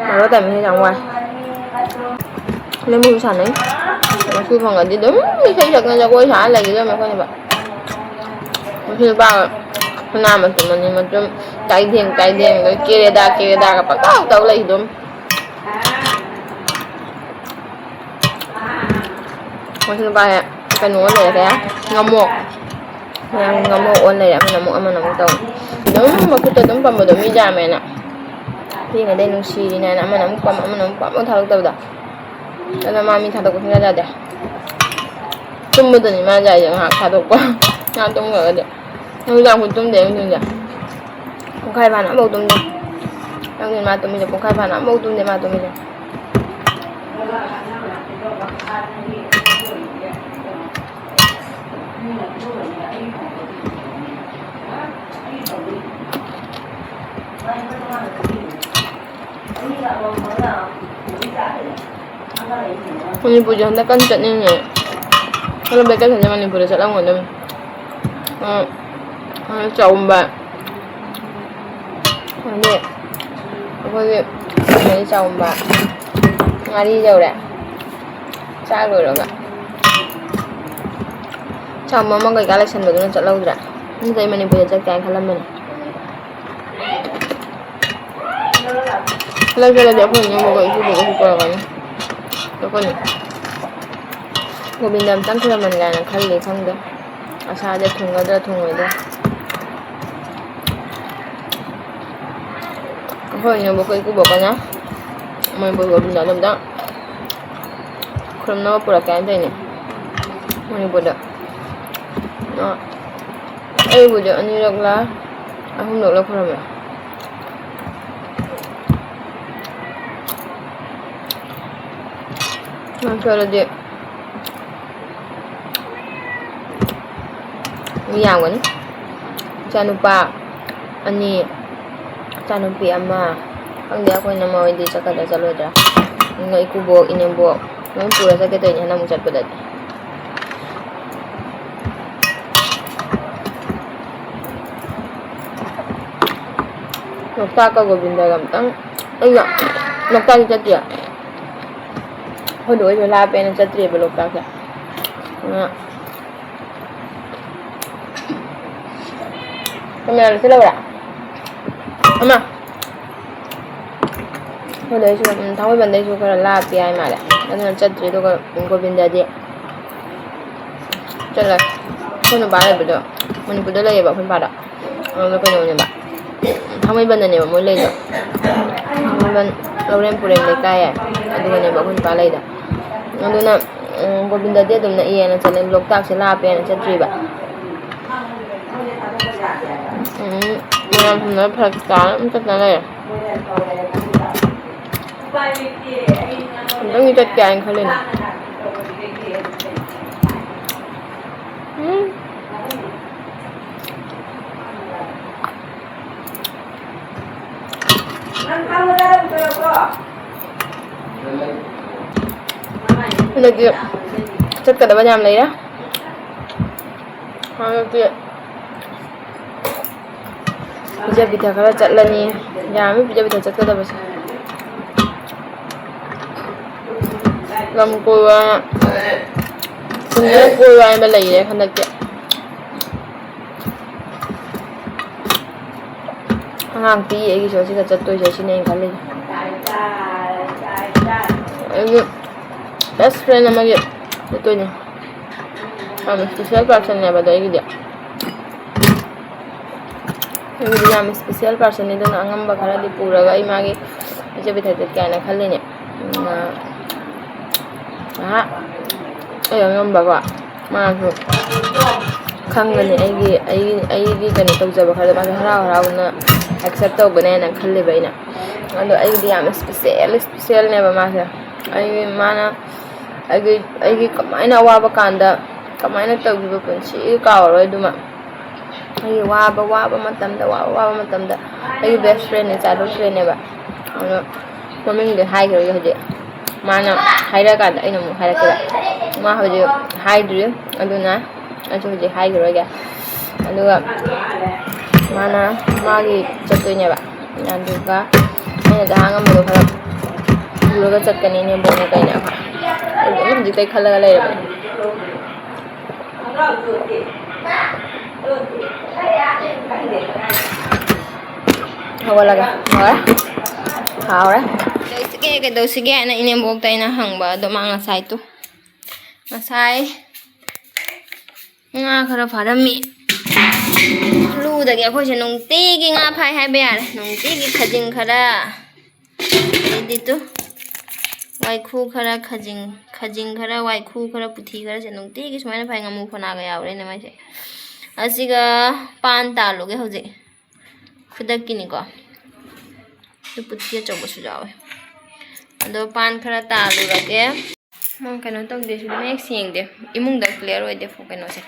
ꯃꯔꯣ ꯇꯥꯏꯃꯤꯡꯗꯤ ꯌꯥꯝ ꯋꯥꯏ꯫ ꯂꯦꯝꯕꯨ ꯁꯥꯟꯅꯩ꯫ ꯉꯁꯤ ꯐꯪꯉꯗꯤ ꯑꯗꯨꯝ ꯏꯁꯩ ꯁꯛꯅ ꯖꯒꯣꯏ ꯁꯥꯔ ꯂꯩꯒꯗꯕꯅꯦ ꯑꯩꯈꯣꯏꯅꯦꯕ꯫ ꯉꯁꯤ ꯅꯨꯄꯥ ꯁꯅꯥ ꯃꯇꯨꯝ ꯑꯅꯤ ꯃꯇꯨꯝ ꯇꯥꯏꯗꯦꯡ ꯇꯥꯏꯗꯦꯡ ꯀꯦꯔꯦꯗꯥ ꯀꯦꯔꯦꯗꯥꯒ ꯄꯪꯇꯧ ꯇꯧ ꯂꯩ ꯑꯗꯨꯝ꯫ ꯃꯣꯏꯁꯨ ꯅꯨꯄꯥꯁꯦ ꯀꯩꯅꯣ ꯂꯩꯔꯦ, ꯉꯝꯃꯣꯛ꯫ ꯃꯌꯥꯝ ꯉꯝꯃꯣꯛ ꯑꯣꯟ ꯂꯩꯔꯦ, ꯑꯃꯅ ꯑꯃꯨꯛ, ꯑꯃꯅ ꯑꯃꯨꯛ ꯇꯧ꯫ ꯑꯗꯨꯝ ꯃꯈꯨꯠꯇ ꯑꯗꯨꯝ ꯄꯝꯕꯗꯣ ꯃꯤ ꯌꯥꯝꯃꯦꯅ꯫ ꯄꯤꯛꯏꯉꯩꯗꯩ ꯅꯨꯡꯁꯤꯔꯤꯅꯦꯅ ꯑꯃꯅ ꯑꯃꯨꯛ ꯄꯝ, ꯑꯃꯅ ꯑꯃꯨꯛ ꯄꯝ, ꯑꯃꯨꯛ ꯊꯥꯗꯣꯛꯇꯕꯗꯣ꯫ ꯑꯗꯣ ꯃꯥ ꯃꯤ ꯊꯥꯗꯣꯛꯄ ꯁꯨꯡꯌꯥ ꯌꯥꯗꯦ꯫ ꯇꯨꯝꯕꯗꯅꯤ ꯃꯥ ꯌꯥꯏꯁꯦ ꯉꯥꯏꯍꯥꯛ ꯊꯥꯗꯣꯛꯄ꯫ ꯉꯥꯏꯍꯥꯛ ꯇꯨꯝꯈ꯭ꯔꯒꯗꯤ꯫ ꯅꯨꯃꯤꯗꯥꯡ ꯐꯥꯎ ꯇꯨꯝꯗꯦ ꯑꯩ ꯅꯨꯡꯊꯤꯟꯁꯦ꯫ ꯄꯨꯡꯈꯥꯏ ꯐꯥꯅ ꯑꯃꯐꯥꯎ ꯇꯨꯝꯗꯦ꯫ ꯅꯪꯗꯤ ꯃꯥ ꯇꯨꯝꯃꯤꯁꯦ ꯄꯨꯡꯈꯥꯏ ꯐꯥꯅ ꯑꯃꯐꯥꯎ ꯇꯨꯝꯗꯦ ꯃꯥ ꯇꯨꯝꯃꯤꯁꯦ꯫ ꯃꯅꯤꯄꯨꯔꯁꯦ ꯍꯟꯗꯛ ꯀꯟꯅ ꯆꯠꯅꯤꯡꯉꯦ꯫ ꯍꯟꯗꯛ vacation ꯁꯦ ꯃꯅꯤꯄꯨꯔꯗ ꯆꯠꯂꯝꯒꯗꯕꯅꯤ꯫ ꯑ, ꯑ, ꯆꯥꯎꯝꯕ꯫ ꯑꯗꯩ ꯑꯩꯈꯣꯏꯒꯤ ꯀꯩꯅꯣꯗꯤ ꯆꯥꯎꯝꯕ꯫ ꯉꯥꯔꯤ ꯌꯧꯔꯦ꯫ ꯆꯥꯛ ꯂꯣꯏꯔꯒ꯫ ꯆꯥꯎꯝꯕ ꯑꯃ ꯀꯩꯀꯥ ꯂꯩꯁꯟꯕꯗꯨꯅ ꯆꯠꯍꯧꯗ꯭ꯔꯦ꯫ ꯅꯠꯇ꯭ꯔꯗꯤ ꯃꯅꯤꯄꯨꯔꯗ ꯆꯠꯀꯦ ꯍꯥꯏꯅ ꯈꯜꯂꯝꯕꯅꯦ꯫ ꯍꯟꯗꯛ ꯆꯠꯂꯗꯤ ꯑꯩꯈꯣꯏ ꯏꯅꯦꯝꯕꯣꯛꯀ ꯏꯀꯨꯕꯣꯛꯀꯁꯨ ꯄꯨꯔꯛꯀꯅꯤ꯫ ꯑꯩꯈꯣꯏꯅ ꯒꯣꯕꯤꯟꯗ ꯑꯝꯇꯪ ꯈꯨꯔꯨꯝꯍꯟꯒꯦꯅ ꯈꯜꯂꯤ, ꯈꯪꯗꯦ꯫ ꯑꯁꯥꯗ ꯊꯨꯡꯒꯗ꯭ꯔꯥ ꯊꯨꯡꯉꯣꯏꯗ꯭ꯔꯥ꯫ ꯑꯩꯈꯣꯏ ꯏꯅꯦꯝꯕꯣꯛꯀ ꯏꯀꯨꯕꯣꯛꯀꯅ ꯃꯅꯤꯄꯨꯔ ꯒꯣꯕꯤꯟꯗꯗꯣ ꯑꯝꯇꯪ ꯈꯨꯔꯨꯝꯅꯕ ꯄꯨꯔꯛꯀꯦ ꯍꯥꯏꯅ ꯇꯧꯔꯤꯅꯦ ꯃꯅꯤꯄꯨꯔꯗ꯫ ꯑ, ꯑꯩꯕꯨꯗꯤ ꯑꯅꯤꯔꯛꯂ ꯑꯍꯨꯝꯂꯛꯂ ꯈꯨꯔꯨꯝꯃꯦ꯫ ꯅꯪ ꯆꯠꯂꯗꯤ ꯃꯤ ꯌꯥꯝꯒꯅꯤ꯫ ꯏꯆꯥꯅꯨꯄꯥ ꯑꯅꯤ, ꯏꯆꯥꯅꯨꯄꯤ ꯑꯃ, ꯈꯪꯗꯦ ꯑꯩꯈꯣꯏ ꯏꯅꯝꯃ ꯍꯣꯏꯗꯤ ꯆꯠꯀꯗ꯭ꯔꯥ ꯆꯠꯂꯣꯏꯗ꯭ꯔꯥ꯫ ꯑꯗꯨꯒ ꯏꯀꯨꯕꯣꯛ, ꯏꯅꯦꯝꯕꯣꯛ ꯂꯣꯏ ꯄꯨꯔ ꯆꯠꯀꯦ ꯇꯧꯔꯤꯅꯦ ꯍꯟꯗꯛ ꯑꯃꯨꯛ ꯆꯠꯄꯗꯗꯤ꯫ ꯂꯣꯛꯇꯥꯛꯀ ꯒꯣꯕꯤꯟꯗꯒ ꯑꯝꯇꯪ, ꯑꯩꯅ ꯂꯣꯛꯇꯥꯛꯇꯤ ꯆꯠꯇ꯭ꯔꯤ꯫ ꯑꯩꯈꯣꯏꯗ ꯑꯣꯏꯁꯨ ꯂꯥꯞꯄꯦꯅ ꯆꯠꯇ꯭ꯔꯤꯕ ꯂꯣꯛꯇꯥꯛꯁꯦ꯫ ꯑꯗꯨꯅ ꯀꯦꯃꯦꯔꯥꯗ ꯁꯤ ꯂꯧꯔꯦ꯫ ꯑꯃ꯫ ꯑꯩꯈꯣꯏꯗꯩꯁꯨ, ꯎꯝ, ꯊꯥꯡꯃꯩꯕꯟꯗꯩꯁꯨ ꯈꯔ ꯂꯥꯞꯄꯤ ꯍꯥꯏ ꯃꯥꯜꯂꯦ꯫ ꯑꯗꯨꯅ ꯆꯠꯇ꯭ꯔꯤ꯫ ꯑꯗꯨꯒ ꯒꯣꯕꯤꯟꯗꯗꯤ ꯆꯠꯂꯦ꯫ ꯑꯩꯈꯣꯏ ꯅꯨꯄꯥ ꯂꯩꯕꯗꯣ ꯃꯅꯤꯄꯨꯔꯗ ꯂꯩꯌꯦꯕ, ꯑꯩꯈꯣꯏ ꯅꯨꯄꯥꯗꯣ꯫ ꯑꯗꯨ ꯀꯩꯅꯣꯅꯦꯕ, ꯊꯥꯡꯃꯩꯕꯟꯗꯅꯦꯕ ꯃꯣꯏ ꯂꯩꯗꯣ꯫ ꯊꯥꯡꯃꯩꯕꯟ ꯂꯧꯔꯦꯝ ꯄꯨꯔꯦꯝ ꯂꯩꯀꯥꯏ ꯍꯥꯏ꯫ ꯑꯗꯨꯒꯅꯦꯕ ꯑꯩꯈꯣꯏ ꯅꯨꯄꯥ ꯂꯩꯗꯣ꯫ ꯑꯗꯨꯅ, ꯎꯝ, ꯒꯣꯕꯤꯟꯗꯗꯤ ꯑꯗꯨꯝ ꯅꯛꯏꯌꯦꯅ ꯆꯠꯂꯦ, ꯂꯣꯛꯇꯥꯛꯁꯦ ꯂꯥꯞꯄꯦꯅ ꯆꯠꯇ꯭ꯔꯤꯕ꯫ ꯎꯝ, ꯃꯌꯥꯝ ꯄꯨꯟꯅ ꯐꯔꯛ ꯇꯥꯔ ꯑꯗꯨꯝ ꯆꯠꯇꯅ ꯂꯩꯔꯦ꯫ ꯑꯝꯇꯪꯗꯤ ꯆꯠꯀꯦ ꯍꯥꯏꯅ ꯈꯜꯂꯤꯅꯦ꯫ ꯎꯝ꯫ ꯍꯟꯗꯛꯇꯤ ꯆꯠꯀꯗꯕ ꯌꯥꯝ ꯂꯩꯔꯦ꯫ ꯍꯟꯗꯛꯇꯤ ꯄꯤꯖ ꯄꯤꯊꯛ ꯈꯔ ꯆꯠꯂꯅꯤ꯫ ꯌꯥꯝꯃꯤ ꯄꯤꯖ ꯄꯤꯊꯛ ꯆꯠꯀꯗꯕꯁꯦ꯫ ꯂꯝ ꯀꯣꯏꯕ, ꯁꯤꯡꯅ ꯀꯣꯏꯕ ꯍꯥꯏꯕ ꯂꯩꯔꯦ ꯍꯟꯗꯛꯇꯤ꯫ ꯑꯉꯥꯡ ꯄꯤꯛꯏ ꯑꯩꯒꯤꯁꯨ ꯑꯁꯤꯒ ꯆꯠꯇꯣꯏꯁꯦ, ꯁꯤꯅꯦ ꯑꯩꯅ ꯈꯜꯂꯤꯁꯦ꯫ ꯑꯩꯒꯤ best friend ꯑꯃꯒꯤ ꯆꯠꯇꯣꯏꯅꯦ꯫ ꯌꯥꯝ special personꯅꯦꯕ ꯑꯗꯣ ꯑꯩꯒꯤꯗꯤ꯫ ꯑꯩꯒꯤꯗꯤ ꯌꯥꯝ special personꯅꯤ, ꯑꯗꯨꯅ ꯑꯉꯝꯕ ꯈꯔꯗꯤ ꯄꯨꯔꯒ ꯑꯩ ꯃꯥꯒꯤ ꯄꯤꯖ ꯄꯤꯊꯛ ꯆꯠꯀꯦ ꯍꯥꯏꯅ ꯈꯜꯂꯤꯅꯦ꯫ ꯑꯗꯨꯅ ꯉꯥꯏꯍꯥꯛ ꯑꯩ ꯑꯉꯝꯕꯀꯣ, ꯃꯥꯁꯨ ꯈꯪꯒꯅꯤ ꯑꯩꯒꯤ, ꯑꯩꯒꯤ, ꯑꯩꯒꯤ ꯀꯩꯅꯣ ꯇꯧꯖꯕ ꯈꯔꯗꯣ ꯃꯥꯁꯨ ꯍꯔꯥꯎ ꯍꯔꯥꯎꯅ accept ꯇꯧꯒꯅꯦꯅ ꯈꯜꯂꯦꯕ ꯑꯩꯅ꯫ ꯑꯗꯣ ꯑꯩꯒꯤꯗꯤ ꯌꯥꯝ special, specialꯅꯦꯕ ꯃꯥꯁꯦ꯫ ꯑꯩꯒꯤ, ꯃꯥꯅ ꯑꯩꯒꯤ, ꯑꯩꯒꯤ ꯀꯃꯥꯏꯅ ꯑꯋꯥꯕ ꯀꯥꯟꯗ ꯀꯃꯥꯏꯅ ꯇꯧꯈꯤꯕ ꯄꯨꯟꯁꯤ ꯀꯥꯎꯔꯣꯏ ꯑꯗꯨꯃ꯫ ꯑꯩꯒꯤ ꯋꯥꯕ ꯋꯥꯕ ꯃꯇꯝꯗ, ꯋꯥꯕ ꯋꯥꯕ ꯃꯇꯝꯗ ꯑꯩꯒꯤ best friendꯅꯦ, childhood friendꯅꯦꯕ꯫ ꯑꯗꯣ ꯃꯃꯤꯡꯗꯤ ꯍꯥꯏꯈꯤꯔꯣꯏꯒꯦ ꯍꯧꯖꯤꯛ꯫ ꯃꯥꯅ ꯍꯥꯏꯔꯛꯑꯀꯥꯟꯗ ꯑꯩꯅ ꯑꯃꯨꯛ ꯍꯥꯏꯔꯛꯀꯦꯕ꯫ ꯃꯥ ꯍꯧꯖꯤꯛ ꯍꯥꯏꯗ꯭ꯔꯤ, ꯑꯗꯨꯅ ꯑꯩꯁꯨ ꯍꯧꯖꯤꯛ ꯍꯥꯏꯈꯤꯔꯣꯏꯒꯦ꯫ ꯑꯗꯨꯒ ꯃꯥꯅ ꯃꯥꯒꯤ ꯆꯠꯇꯣꯏꯅꯦꯕ꯫ ꯑꯗꯨꯒ ꯑꯩꯅ ꯖꯍꯥꯡ ꯑꯃꯗꯣ ꯈꯔ ꯄꯨꯔꯒ ꯆꯠꯀꯅꯤ ꯏꯅꯦꯝꯕꯣꯛꯅꯦ ꯀꯩꯅꯦ꯫ ꯑꯗꯨꯝ ꯍꯧꯖꯤꯛꯇꯩ ꯈꯜꯂꯒ ꯂꯩꯔꯕꯅꯦ꯫ ꯍꯧꯒꯠꯂꯒꯦ꯫ ꯂꯣꯏꯔꯦ꯫ ꯍꯥꯎꯔꯦ꯫ ꯀꯩꯗꯧꯁꯤꯒꯦ, ꯀꯩꯗꯧꯁꯤꯒꯦ ꯍꯥꯏꯅ ꯏꯅꯦꯝꯕꯣꯛꯇ ꯑꯩꯅ ꯍꯪꯕ꯫ ꯑꯗꯣ ꯃꯥ ꯉꯁꯥꯏ ꯇꯨ-, ꯉꯁꯥꯏ ꯉꯥ ꯈꯔ ꯐꯥꯔꯝꯃꯤ꯫ ꯂꯨꯗꯒꯤ ꯑꯩꯈꯣꯏꯁꯦ ꯅꯨꯡꯇꯤꯒꯤ ꯉꯥ ꯐꯥꯏ ꯍꯥꯏꯕ ꯌꯥꯔꯦ꯫ ꯅꯨꯡꯇꯤꯒꯤ ꯈꯖꯤꯡ ꯈꯔ, ꯑꯗꯩꯗꯤ ꯇꯨ, ꯋꯥꯏꯈꯨ ꯈꯔ, ꯈꯖꯤꯡ, ꯈꯖꯤꯡ ꯈꯔ, ꯋꯥꯏꯈꯨ ꯈꯔ, ꯄꯨꯊꯤ ꯈꯔꯁꯦ ꯅꯨꯡꯇꯤꯒꯤ ꯁꯨꯃꯥꯏꯅ ꯐꯥꯏ꯫ ꯉꯥꯃꯨ ꯐꯅꯥꯒ ꯌꯥꯎꯔꯦꯅꯦ ꯃꯥꯏꯁꯦ꯫ ꯑꯁꯤꯒ ꯄꯥꯟ ꯇꯥꯜꯂꯨꯒꯦ ꯍꯧꯖꯤꯛ꯫ ꯈꯨꯗꯛꯀꯤꯅꯤꯀꯣ꯫ ꯑꯗꯨ ꯄꯨꯊꯤ ꯑꯆꯧꯕꯁꯨ ꯌꯥꯎꯋꯦ꯫ ꯑꯗꯣ ꯄꯥꯟ ꯈꯔ ꯇꯥꯜꯂꯨꯔꯒꯦ꯫ ꯎꯝ, ꯀꯩꯅꯣ ꯇꯧꯗꯦ, ꯁꯤꯗꯤ ꯃꯌꯦꯛ ꯁꯦꯡꯗꯦ, ꯏꯃꯨꯡꯗ clear ꯑꯣꯏꯗꯦ ꯐꯣꯟ ꯀꯩꯅꯣꯁꯦ꯫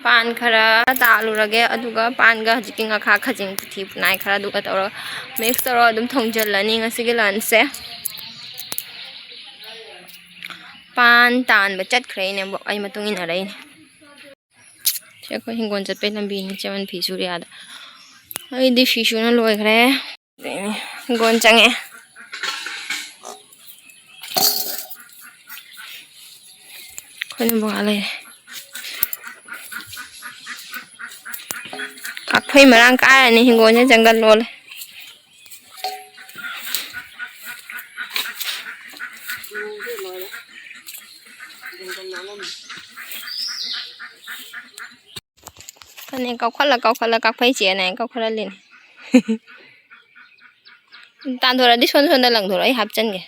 ꯄꯥꯟ ꯈꯔ ꯇꯥꯜꯂꯨꯔꯒꯦ, ꯑꯗꯨꯒ ꯄꯥꯟꯒ ꯍꯧꯖꯤꯛꯀꯤ ꯉꯥꯈꯥ ꯈꯖꯤꯡ ꯄꯨꯊꯤ ꯄꯨꯅꯥꯏ ꯈꯔ ꯑꯗꯨꯒ ꯇꯧꯔꯒ mix ꯇꯧꯔꯒ ꯑꯗꯨꯝ ꯊꯣꯡꯖꯤꯜꯂꯅꯤ ꯉꯁꯤꯒꯤ lunchꯁꯦ꯫ ꯄꯥꯟ ꯇꯥꯟꯕ ꯆꯠꯈ꯭ꯔꯦ ꯏꯅꯦꯝꯕꯣꯛ, ꯑꯩ ꯃꯇꯨꯡ ꯏꯟꯅꯔꯛꯏꯅꯦ꯫ ꯁꯤ ꯑꯩꯈꯣꯏ ꯍꯤꯡꯒꯣꯜ ꯆꯠꯄꯩ ꯂꯝꯕꯤꯅꯤ, ꯆꯦꯃꯟ ꯐꯤ ꯁꯨꯔꯤ ꯑꯥꯗ꯫ ꯑꯩꯗꯤ ꯐꯤ ꯁꯨꯅ ꯂꯣꯏꯈ꯭ꯔꯦ꯫ ꯍꯤꯡꯒꯣꯜ ꯆꯪꯉꯛꯑꯦ꯫ ꯑꯩꯈꯣꯏꯅ ꯕꯣꯔꯥ ꯂꯩꯔꯦ꯫ ꯀꯥꯛꯐꯩ ꯃꯔꯥꯡ ꯀꯥꯏꯔꯅꯤ, ꯍꯤꯡꯒꯣꯜꯁꯦ ꯖꯪꯒꯜ ꯑꯣꯜꯂꯦ꯫ ꯐꯅꯦꯛ ꯀꯥꯎꯈꯠꯂ ꯀꯥꯎꯈꯠꯂ ꯀꯥꯛꯐꯩ ꯆꯦꯅ ꯀꯥꯎꯈꯠꯍꯜꯂꯤꯅꯦ꯫ ꯇꯥꯟꯊꯣꯔꯛꯑꯗꯤ ꯁꯣꯟ ꯁꯣꯟꯗ ꯂꯪꯊꯣꯔꯛꯑꯣ, ꯑꯩ ꯍꯥꯞꯆꯤꯟꯒꯦ꯫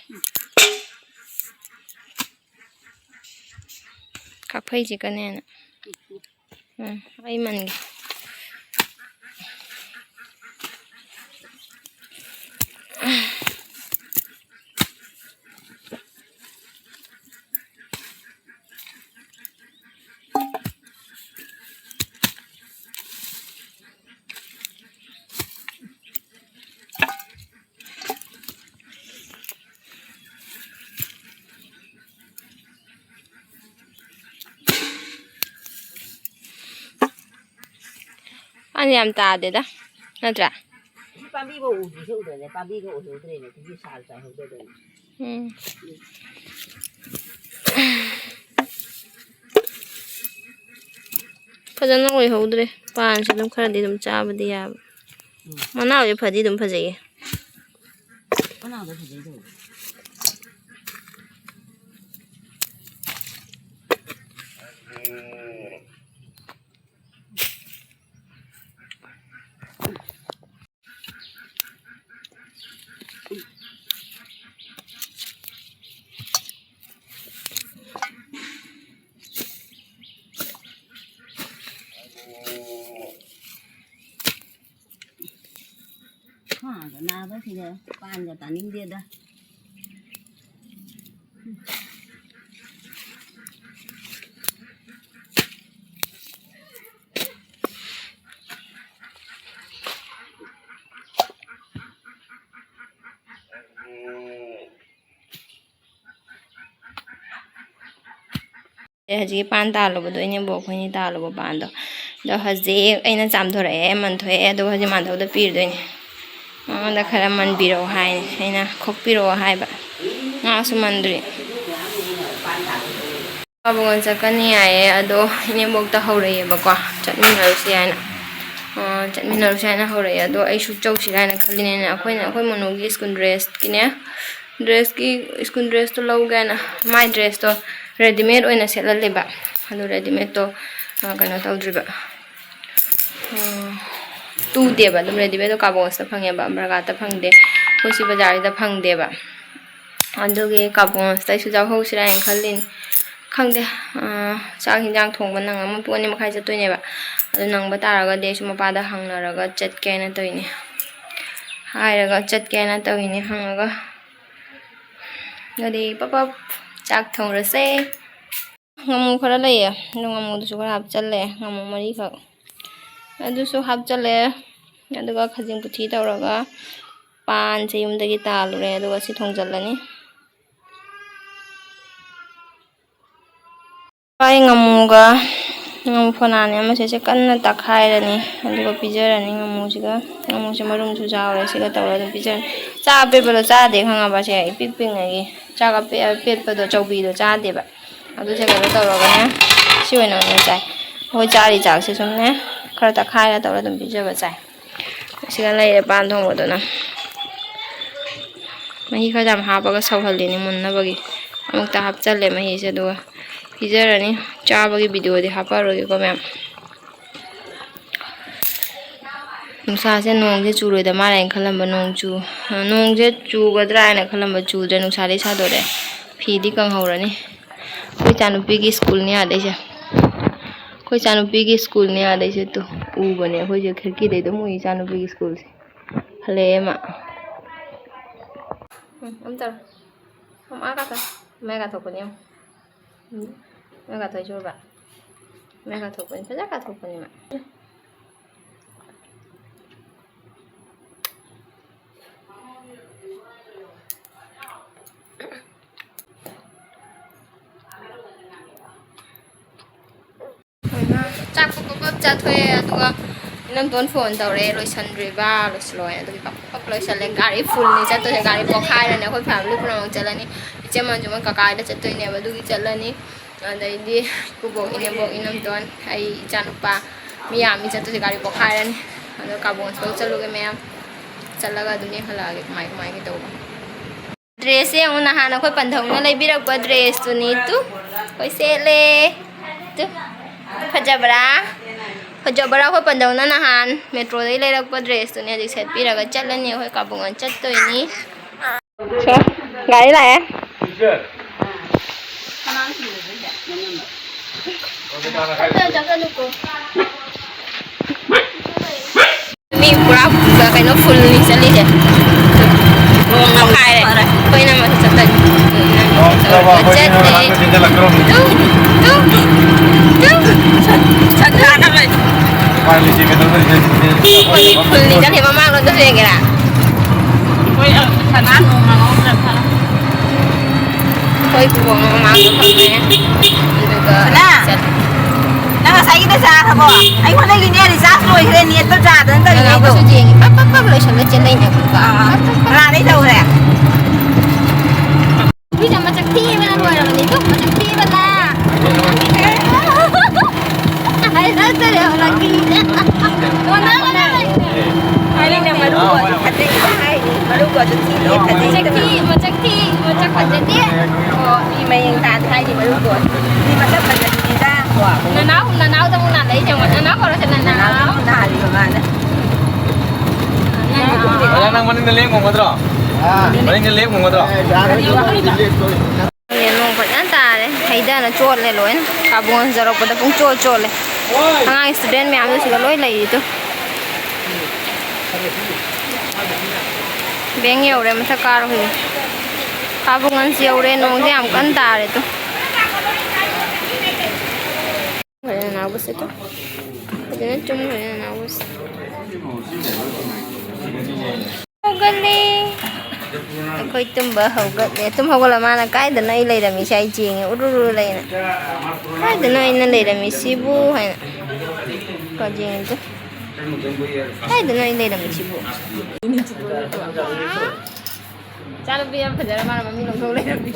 ꯀꯥꯛꯐꯩ ꯆꯤꯛꯀꯅꯦꯅ꯫ ꯎꯝ, ꯑꯩ ꯃꯟꯒꯦ꯫ ꯄꯥꯟ ꯌꯥꯝ ꯇꯥꯗꯦꯗ, ꯅꯠꯇ꯭ꯔꯥ? ꯁꯤ ꯄꯥꯝꯕꯤꯐꯧ ꯎꯗ꯭ꯔꯤꯁꯦ ꯎꯗ꯭ꯔꯅꯦ, ꯄꯥꯝꯕꯤꯒ ꯑꯣꯏꯍꯧꯗ꯭ꯔꯦꯅꯦ, ꯁꯤꯒꯤ ꯁꯥꯔ ꯆꯥꯏꯍꯧꯗꯗꯅ꯫ ꯎꯝ꯫ ꯐꯖꯅ ꯑꯣꯏꯍꯧꯗ꯭ꯔꯦ꯫ ꯄꯥꯟꯁꯦ ꯑꯗꯨꯝ ꯈꯔꯗꯤ ꯑꯗꯨꯝ ꯆꯥꯕꯗꯤ ꯌꯥꯕ꯫ ꯎꯝ꯫ ꯃꯅꯥꯎꯁꯦ ꯐꯗꯤ ꯑꯗꯨꯝ ꯐꯖꯩꯌꯦ꯫ ꯃꯅꯥꯎꯗ ꯐꯖꯩ ꯇꯧꯕ꯫ ꯈ꯭ꯋꯥꯡꯒ ꯅꯥꯕꯁꯤꯒ ꯄꯥꯟꯒ ꯇꯥꯅꯤꯡꯗꯦꯗ꯫ ꯑꯦ, ꯍꯧꯖꯤꯛꯀꯤ ꯄꯥꯟ ꯇꯥꯜꯂꯨꯕꯗꯣ, ꯏꯅꯦꯝꯕꯣꯛ ꯑꯩꯈꯣꯏꯅꯤ ꯇꯥꯜꯂꯨꯕ ꯄꯥꯟꯗꯣ꯫ ꯑꯗꯣ ꯍꯧꯖꯤꯛ ꯑꯩꯅ ꯆꯥꯝꯊꯣꯔꯛꯑꯦ, ꯃꯟꯊꯣꯛꯑꯦ, ꯑꯗꯨꯒ ꯍꯧꯖꯤꯛ ꯃꯥꯟꯊꯧꯗ ꯄꯤꯔꯨꯗꯣꯏꯅꯦ꯫ ꯃꯉꯣꯟꯗ ꯈꯔ ꯃꯟꯕꯤꯔꯛꯑꯣ ꯍꯥꯏꯅꯤ, ꯑꯩꯅ ꯈꯣꯛꯄꯤꯔꯛꯑꯣ ꯍꯥꯏꯕ꯫ ꯉꯥꯁꯨ ꯃꯟꯗ꯭ꯔꯤ꯫ ꯀꯥꯕꯒꯣꯟ ꯆꯠꯀꯅꯤ ꯍꯥꯏꯌꯦ, ꯑꯗꯣ ꯏꯅꯦꯝꯕꯣꯛꯇ ꯍꯧꯔꯛꯑꯦꯕꯀꯣ, ꯆꯠꯃꯤꯟꯅꯔꯨꯁꯤ ꯍꯥꯏꯅ꯫ ꯑ, ꯆꯠꯃꯤꯟꯅꯔꯨꯁꯤ ꯍꯥꯏꯅ ꯍꯧꯔꯛꯑꯦ, ꯑꯗꯣ ꯑꯩꯁꯨ ꯆꯧꯁꯤꯔꯥ ꯍꯥꯏꯅ ꯈꯜꯂꯤꯅꯦꯅ꯫ ꯑꯩꯈꯣꯏꯅ, ꯑꯩꯈꯣꯏ ꯃꯣꯅꯣꯒꯤ ꯁ꯭ꯀꯨꯜ ꯗ꯭ꯔꯦꯁꯀꯤꯅꯦ, ꯗ꯭ꯔꯦꯁꯀꯤ, ꯁ꯭ꯀꯨꯜ ꯗ꯭ꯔꯦꯁꯇꯣ ꯂꯧꯒꯦꯅ꯫ ꯃꯥꯏ ꯗ꯭ꯔꯦꯁꯇꯣ ꯔꯦꯗꯤꯃꯦꯗ ꯑꯣꯏꯅ ꯁꯦꯠꯍꯜꯂꯦꯕ꯫ ꯑꯗꯨ ꯔꯦꯗꯤꯃꯦꯗꯇꯣ, ꯑ, ꯀꯩꯅꯣ ꯇꯧꯗ꯭ꯔꯤꯕ, ꯑ, ꯇꯨꯗꯦꯕ꯫ ꯑꯗꯨꯝ ꯔꯦꯗꯤꯃꯦꯗꯇꯣ ꯀꯥꯕꯣꯁꯇ ꯐꯪꯉꯦꯕ, ꯕꯔꯒꯥꯠꯇ ꯐꯪꯗꯦ, ꯑꯩꯈꯣꯏ ꯁꯤ ꯕꯖꯥꯔꯁꯤꯗ ꯐꯪꯗꯦꯕ꯫ ꯑꯗꯨꯒꯤ ꯀꯥꯕꯣꯁꯇ ꯑꯩꯁꯨ ꯌꯥꯎꯍꯧꯁꯤꯔꯥ ꯍꯥꯏꯅ ꯈꯜꯂꯤꯅꯤ꯫ ꯈꯪꯗꯦ, ꯑ, ꯆꯥꯛ ꯍꯤꯟꯖꯥꯡ ꯊꯣꯡꯕ ꯅꯪꯉꯝꯃꯣꯏ꯫ ꯄꯨꯡ ꯑꯅꯤ ꯃꯈꯥꯏ ꯆꯠꯇꯣꯏꯅꯦꯕ꯫ ꯑꯗꯨ ꯅꯪꯕ ꯇꯥꯔꯒꯗꯤ ꯑꯩꯁꯨ ꯃꯄꯥꯗ ꯍꯪꯅꯔꯒ ꯆꯠꯀꯦꯅ ꯇꯧꯔꯤꯅꯦ꯫ ꯍꯥꯏꯔꯒ ꯆꯠꯀꯦꯅ ꯇꯧꯔꯤꯅꯦ, ꯍꯪꯉꯒ꯫ ꯑꯗꯨꯗꯤ ꯄꯞ ꯄꯞ ꯆꯥꯛ ꯊꯣꯡꯔꯁꯦ꯫ ꯉꯥꯃꯨ ꯈꯔ ꯂꯩꯌꯦ, ꯑꯗꯣ ꯉꯥꯃꯨꯗꯨꯁꯨ ꯈꯔ ꯍꯥꯞꯆꯜꯂꯦ, ꯉꯥꯃꯨ ꯃꯔꯤꯈꯛ꯫ ꯑꯗꯨꯁꯨ ꯍꯥꯞꯆꯜꯂꯦ, ꯑꯗꯨꯒ ꯈꯖꯤꯡ ꯄꯨꯊꯤ ꯇꯧꯔꯒ ꯄꯥꯟꯁꯦ ꯌꯨꯝꯗꯒꯤ ꯇꯥꯜꯂꯨꯔꯦ, ꯑꯗꯨꯒ ꯁꯤ ꯊꯣꯡꯖꯜꯂꯅꯤ꯫ ꯄꯥꯏ ꯉꯥꯃꯨꯒ ꯉꯥꯃꯨ ꯐꯣꯅꯥꯅꯦ ꯑꯃꯁꯦ ꯁꯦ ꯀꯟꯅ ꯇꯛꯈꯥꯏꯔꯅꯤ, ꯑꯗꯨꯒ ꯄꯤꯖꯔꯅꯤ ꯉꯥꯃꯨꯁꯤꯒ꯫ ꯉꯥꯃꯨꯁꯦ ꯃꯔꯨꯝꯁꯨ ꯆꯥꯎꯔꯦ, ꯁꯤꯒ ꯇꯧꯔꯒ ꯑꯗꯨꯝ ꯄꯤꯖꯔꯅꯤ꯫ ꯆꯥꯛ ꯑꯄꯦꯠꯄꯗꯣ ꯆꯥꯗꯦ ꯈꯪꯉꯕ, ꯁꯦ ꯏꯄꯤꯛ ꯄꯤꯛꯉꯩꯒꯤ꯫ ꯆꯥꯛ ꯑꯄꯦ-, ꯑꯄꯦꯠꯄꯗꯣ, ꯆꯧꯕꯤꯗꯣ ꯆꯥꯗꯦꯕ꯫ ꯑꯗꯨꯁꯦ ꯀꯩꯅꯣ ꯇꯧꯔꯒꯅꯦ, ꯁꯤ ꯑꯣꯏꯅ ꯑꯣꯏꯅ ꯆꯥꯏ꯫ ꯑꯩꯈꯣꯏ ꯆꯥꯔꯤ ꯆꯥꯛꯁꯦ ꯁꯨꯝꯅꯦ, ꯈꯔ ꯇꯛꯈꯥꯏꯔ ꯇꯧꯔ ꯑꯗꯨꯝ ꯄꯤꯖꯕ ꯆꯥꯏ꯫ ꯁꯤꯒ ꯂꯩꯔꯦ ꯄꯥꯟ ꯊꯣꯡꯕꯗꯨꯅ꯫ ꯃꯍꯤ ꯈꯔ ꯌꯥꯝ ꯍꯥꯞꯄꯒ ꯁꯧꯍꯜꯂꯤꯅꯦ ꯃꯨꯟꯅꯕꯒꯤ꯫ ꯑꯃꯨꯛꯇ ꯍꯥꯞꯆꯜꯂꯦ ꯃꯍꯤꯁꯦ, ꯑꯗꯨꯒ ꯄꯤꯖꯔꯅꯤ꯫ ꯆꯥꯕꯒꯤ ꯚꯤꯗꯤꯑꯣꯗꯤ ꯍꯥꯞꯄꯛꯑꯔꯣꯏꯒꯦꯀꯣ ꯃꯌꯥꯝ꯫ ꯅꯨꯡꯁꯥꯁꯦ, ꯅꯣꯡꯁꯦ ꯆꯨꯔꯣꯏꯗ ꯃꯥꯜꯂꯦ ꯍꯥꯏꯅ ꯈꯜꯂꯝꯕ, ꯅꯣꯡ ꯆꯨ-, ꯅꯣꯡꯁꯦ ꯆꯨꯒꯗ꯭ꯔꯥ ꯍꯥꯏꯅ ꯈꯜꯂꯝꯕ, ꯆꯨꯗ꯭ꯔꯦ, ꯅꯨꯡꯁꯥꯗꯤ ꯁꯥꯗꯣꯔꯛꯑꯦ꯫ ꯐꯤꯗꯤ ꯀꯪꯍꯧꯔꯅꯤ꯫ ꯑꯩꯈꯣꯏ ꯏꯆꯥꯅꯨꯄꯤꯒꯤ ꯁ꯭ꯀꯨꯜꯅꯤ ꯑꯗꯩꯁꯦ꯫ ꯑꯩꯈꯣꯏ ꯏꯆꯥꯅꯨꯄꯤꯒꯤ ꯁ꯭ꯀꯨꯜꯅꯦ ꯑꯗꯩꯁꯦ ꯇꯨ ꯎꯕꯅꯦ ꯑꯩꯈꯣꯏꯁꯦ ꯈꯤꯔꯀꯤꯗꯩ ꯑꯗꯨꯝ ꯎꯏ ꯏꯆꯥꯅꯨꯄꯤꯒꯤ ꯁ꯭ꯀꯨꯜꯁꯦ꯫ ꯍꯜꯂꯛꯑꯦ ꯃꯥ꯫ ꯎꯝ, ꯑꯝ ꯇꯧꯔꯣ꯫ ꯑꯝ ꯑꯥ ꯀꯥꯊꯣꯛ-, ꯃꯌꯥ ꯀꯥꯊꯣꯛꯄꯅꯦ ꯌꯦꯡꯉꯣ꯫ ꯎꯝ, ꯃꯌꯥ ꯀꯥꯊꯣꯛꯏꯁꯦ ꯎꯔꯕ? ꯃꯌꯥ ꯀꯥꯊꯣꯛꯄꯅꯤ, ꯐꯖꯅ ꯀꯥꯊꯣꯛꯄꯅꯤ ꯃꯥ꯫ ꯆꯥꯛ ꯄꯞ ꯄꯞ ꯆꯥꯊꯣꯛꯑꯦ, ꯑꯗꯨꯒ ꯏꯅꯝꯇꯣꯟ ꯐꯣꯟ ꯇꯧꯔꯛꯑꯦ, ꯂꯣꯏꯁꯟꯗ꯭ꯔꯤꯕ, ꯂꯣꯏꯁꯤꯜꯂꯣ ꯍꯥꯏꯅ꯫ ꯑꯗꯨꯒꯤ ꯄꯞ ꯄꯞ ꯂꯣꯏꯁꯜꯂꯦ꯫ ꯒꯥꯔꯤ ꯐꯨꯜꯅꯤ ꯆꯠꯇꯣꯏꯁꯦ, ꯒꯥꯔꯤ ꯄꯣꯛꯈꯥꯏꯔꯅꯤ꯫ ꯑꯩꯈꯣꯏ ꯐꯦꯃꯤꯂꯤ ꯄꯨꯝꯅꯃꯛ ꯆꯠꯂꯅꯤ꯫ ꯏꯆꯦ ꯃꯟꯖꯨ ꯃꯣꯏ ꯀꯀꯥ ꯍꯣꯏꯗ ꯆꯠꯇꯣꯏꯅꯦꯕ, ꯑꯗꯨꯒꯤ ꯆꯠꯂꯅꯤ꯫ ꯑꯗꯩꯗꯤ ꯏꯀꯨꯕꯣꯛ, ꯏꯅꯦꯝꯕꯣꯛ, ꯏꯅꯝꯇꯣꯟ, ꯑꯩ ꯏꯆꯥꯅꯨꯄꯥ, ꯃꯤ ꯌꯥꯝꯃꯤ ꯆꯠꯇꯣꯏꯁꯦ, ꯒꯥꯔꯤ ꯄꯣꯛꯈꯥꯏꯔꯅꯤ꯫ ꯑꯗꯣ ꯀꯥꯕꯣꯟ ꯁ꯭ꯀꯨꯜ ꯆꯠꯂꯨꯒꯦ ꯃꯌꯥꯝ, ꯆꯠꯂꯒ ꯑꯗꯨꯝ ꯌꯦꯡꯍꯜꯂꯛꯑꯒꯦ ꯀꯃꯥꯏ ꯀꯃꯥꯏꯅ ꯇꯧꯕ꯫ ꯗ꯭ꯔꯦꯁꯁꯦ ꯌꯦꯡꯉꯨ, ꯅꯍꯥꯟ ꯑꯩꯈꯣꯏ ꯄꯟꯊꯧꯅ ꯂꯩꯕꯤꯔꯛꯄ ꯗ꯭ꯔꯦꯁꯇꯨꯅꯤ꯫ ꯇꯨ, ꯑꯩꯈꯣꯏ ꯁꯦꯠꯂꯦ꯫ ꯇꯨ, ꯐꯖꯕ꯭ꯔꯥ? ꯐꯖꯕ꯭ꯔꯥ? ꯑꯩꯈꯣꯏ ꯄꯟꯊꯧꯅ ꯅꯍꯥꯟ ꯃꯦꯇ꯭ꯔꯣꯗꯒꯤ ꯂꯩꯔꯛꯄ ꯗ꯭ꯔꯦꯁꯇꯨꯅꯦ ꯍꯧꯖꯤꯛ ꯁꯦꯠꯄꯤꯔꯒ ꯆꯠꯂꯅꯤ꯫ ꯑꯩꯈꯣꯏ ꯀꯥꯕꯨꯡ ꯆꯠꯇꯣꯏꯅꯤ꯫ ꯁꯦ, ꯒꯥꯔꯤ ꯂꯥꯛꯑꯦ꯫ ꯃꯤ ꯄꯨꯔꯥ ꯀꯩꯅꯣ ꯐꯨꯜꯅꯤ ꯆꯠꯂꯤꯁꯦ꯫ ꯅꯣꯡ ꯃꯈꯥꯏꯔꯦ꯫ ꯑꯩꯈꯣꯏꯅ ꯑꯃꯁꯨ ꯆꯠꯇꯣꯏꯅꯤ꯫ ꯆꯠꯂꯦ꯫ Two, two, two. ꯑꯩꯈꯣꯏ ꯃꯤ ꯐꯨꯜꯅꯤ ꯆꯠꯂꯤ꯫ ꯃꯃꯥꯡꯂꯣꯝꯗꯁꯨ ꯌꯦꯡꯒꯦꯔꯥ? ꯑꯩꯈꯣꯏ ꯀꯨꯕꯣꯛꯅ ꯃꯃꯥꯡꯗ ꯐꯝꯃꯦ꯫ ꯑꯗꯨꯒ ꯁꯅꯥ! ꯆꯠꯂꯦ꯫ ꯅꯪ ꯑꯩꯉꯣꯟꯗꯒꯤꯅꯦ ꯔꯤꯆꯥꯔꯖ ꯂꯣꯏꯈ꯭ꯔꯦ, ꯅꯦꯠꯇꯣ ꯌꯥꯗꯅ ꯇꯧꯔꯤꯉꯩꯗꯣ꯫ ꯀꯅꯥꯅꯣꯁꯨ ꯌꯦꯡꯉꯤ꯫ ꯄꯞ ꯄꯞ ꯄꯞ ꯂꯣꯏꯁꯜꯂ ꯆꯦꯟꯅꯩꯅꯦ꯫ ꯑꯥ, ꯑꯥ꯫ ꯀꯅꯥꯗꯩ ꯇꯧꯈ꯭ꯔꯦ? ꯅꯨꯄꯤꯁꯦ ꯃꯁꯛ ꯊꯤꯕꯅ ꯂꯣꯏꯔꯕꯅꯤ꯫ ꯇꯨ, ꯃꯁꯛ ꯊꯤꯕꯅ꯫ ꯍꯥꯏꯔꯛꯇꯔꯦ ꯍꯧꯖꯤꯛꯇꯤ꯫ ꯅꯣꯟꯗꯔꯒ ꯂꯩ꯫ ꯑꯩꯅ ꯃꯔꯨ ꯑꯣꯏꯕ ꯐꯖꯩ ꯍꯥꯏꯅꯤ꯫ ꯃꯔꯨ ꯑꯣꯏꯕ ꯊꯤꯌꯦ ꯐꯖꯩ꯫ ꯃꯁꯛ ꯊꯤ, ꯃꯁꯛ ꯊꯤ, ꯃꯁꯛ ꯐꯖꯗꯦ꯫ ꯑꯣ, ꯃꯤ ꯃꯌꯦꯡ ꯇꯥꯗꯦ ꯍꯥꯏꯅꯤ ꯃꯔꯨ ꯑꯣꯏꯕ꯫ ꯃꯤ ꯃꯁꯛ ꯐꯖꯕꯤꯅꯤꯗ꯫ ꯅꯅꯥꯎ, ꯅꯅꯥꯎꯗ ꯑꯃꯨꯛ ꯅꯥꯟꯅ ꯏꯆꯦ ꯃꯣꯏ꯫ ꯅꯅꯥꯎ ꯀꯧꯔꯁꯦ, ꯅꯅꯥꯎ꯫ ꯅꯅꯥꯎ ꯑꯃꯨꯛ ꯅꯥꯜꯂꯤꯕ ꯃꯥꯅ꯫ ꯅꯅꯥꯎ꯫ ꯑꯣꯖꯥ, ꯅꯪ ꯃꯅꯤꯡꯗ ꯂꯦꯡ ꯉꯝꯒꯗ꯭ꯔꯣ? ꯃꯅꯤꯡꯗ ꯂꯦꯡ ꯉꯝꯒꯗ꯭ꯔꯣ? ꯅꯣꯡ ꯐꯖꯅ ꯇꯥꯔꯦ, ꯍꯩꯗꯅ ꯆꯣꯠꯂꯦ ꯂꯣꯏꯅ꯫ ꯀꯥꯕꯨꯡ ꯌꯧꯔꯛꯄꯗ ꯄꯨꯡ ꯆꯣꯠ ꯆꯣꯠꯂꯦ꯫ ꯑꯉꯥꯡ student ꯃꯌꯥꯝꯗꯣ ꯁꯤꯗ ꯂꯣꯏ ꯂꯩꯔꯤꯗꯣ꯫ ꯕꯦꯡ ꯌꯧꯔꯦ, ꯃꯊꯛ ꯀꯥꯔꯨꯈꯤꯒꯦ꯫ ꯀꯥꯕꯨꯡ ꯌꯧꯔꯦ, ꯅꯣꯡꯁꯦ ꯌꯥꯝ ꯀꯟꯅ ꯇꯥꯔꯦ ꯇꯨ꯫ ꯐꯖꯅ ꯅꯥꯎꯕꯁꯦ ꯇꯨ꯫ ꯐꯖꯅ ꯇꯨꯝꯈ꯭ꯔꯦ ꯅꯅꯥꯎꯕꯁꯦ꯫ ꯍꯧꯒꯠꯂꯦ꯫ ꯑꯩꯈꯣꯏ ꯇꯨꯝꯕ ꯍꯧꯒꯠꯂꯦ꯫ ꯇꯨꯝ ꯍꯧꯒꯠꯂ ꯃꯥꯅ "ꯀꯥꯏꯗꯅꯣ ꯑꯩ ꯂꯩꯔꯝꯃꯤꯁꯦ?" ꯑꯩ ꯆꯦꯡꯉꯦ ꯎꯔꯨ ꯎꯔꯨ ꯂꯩꯅ꯫ "ꯀꯥꯏꯗꯅꯣ ꯑꯩꯅ ꯂꯩꯔꯝꯃꯤꯁꯤꯕꯨ?" ꯍꯥꯏꯅ꯫ ꯀꯣ ꯌꯦꯡꯉꯤꯗꯣ꯫ "ꯀꯥꯏꯗꯅꯣ ꯑꯩ ꯂꯩꯔꯝꯃꯤꯁꯤꯕꯨ?" ꯏꯆꯥꯅꯨꯄꯤ ꯌꯥꯝ ꯐꯖꯔ ꯃꯥꯅ ꯃꯃꯤꯡ ꯂꯧꯊꯣꯛ ꯂꯩꯔꯝꯃꯤ꯫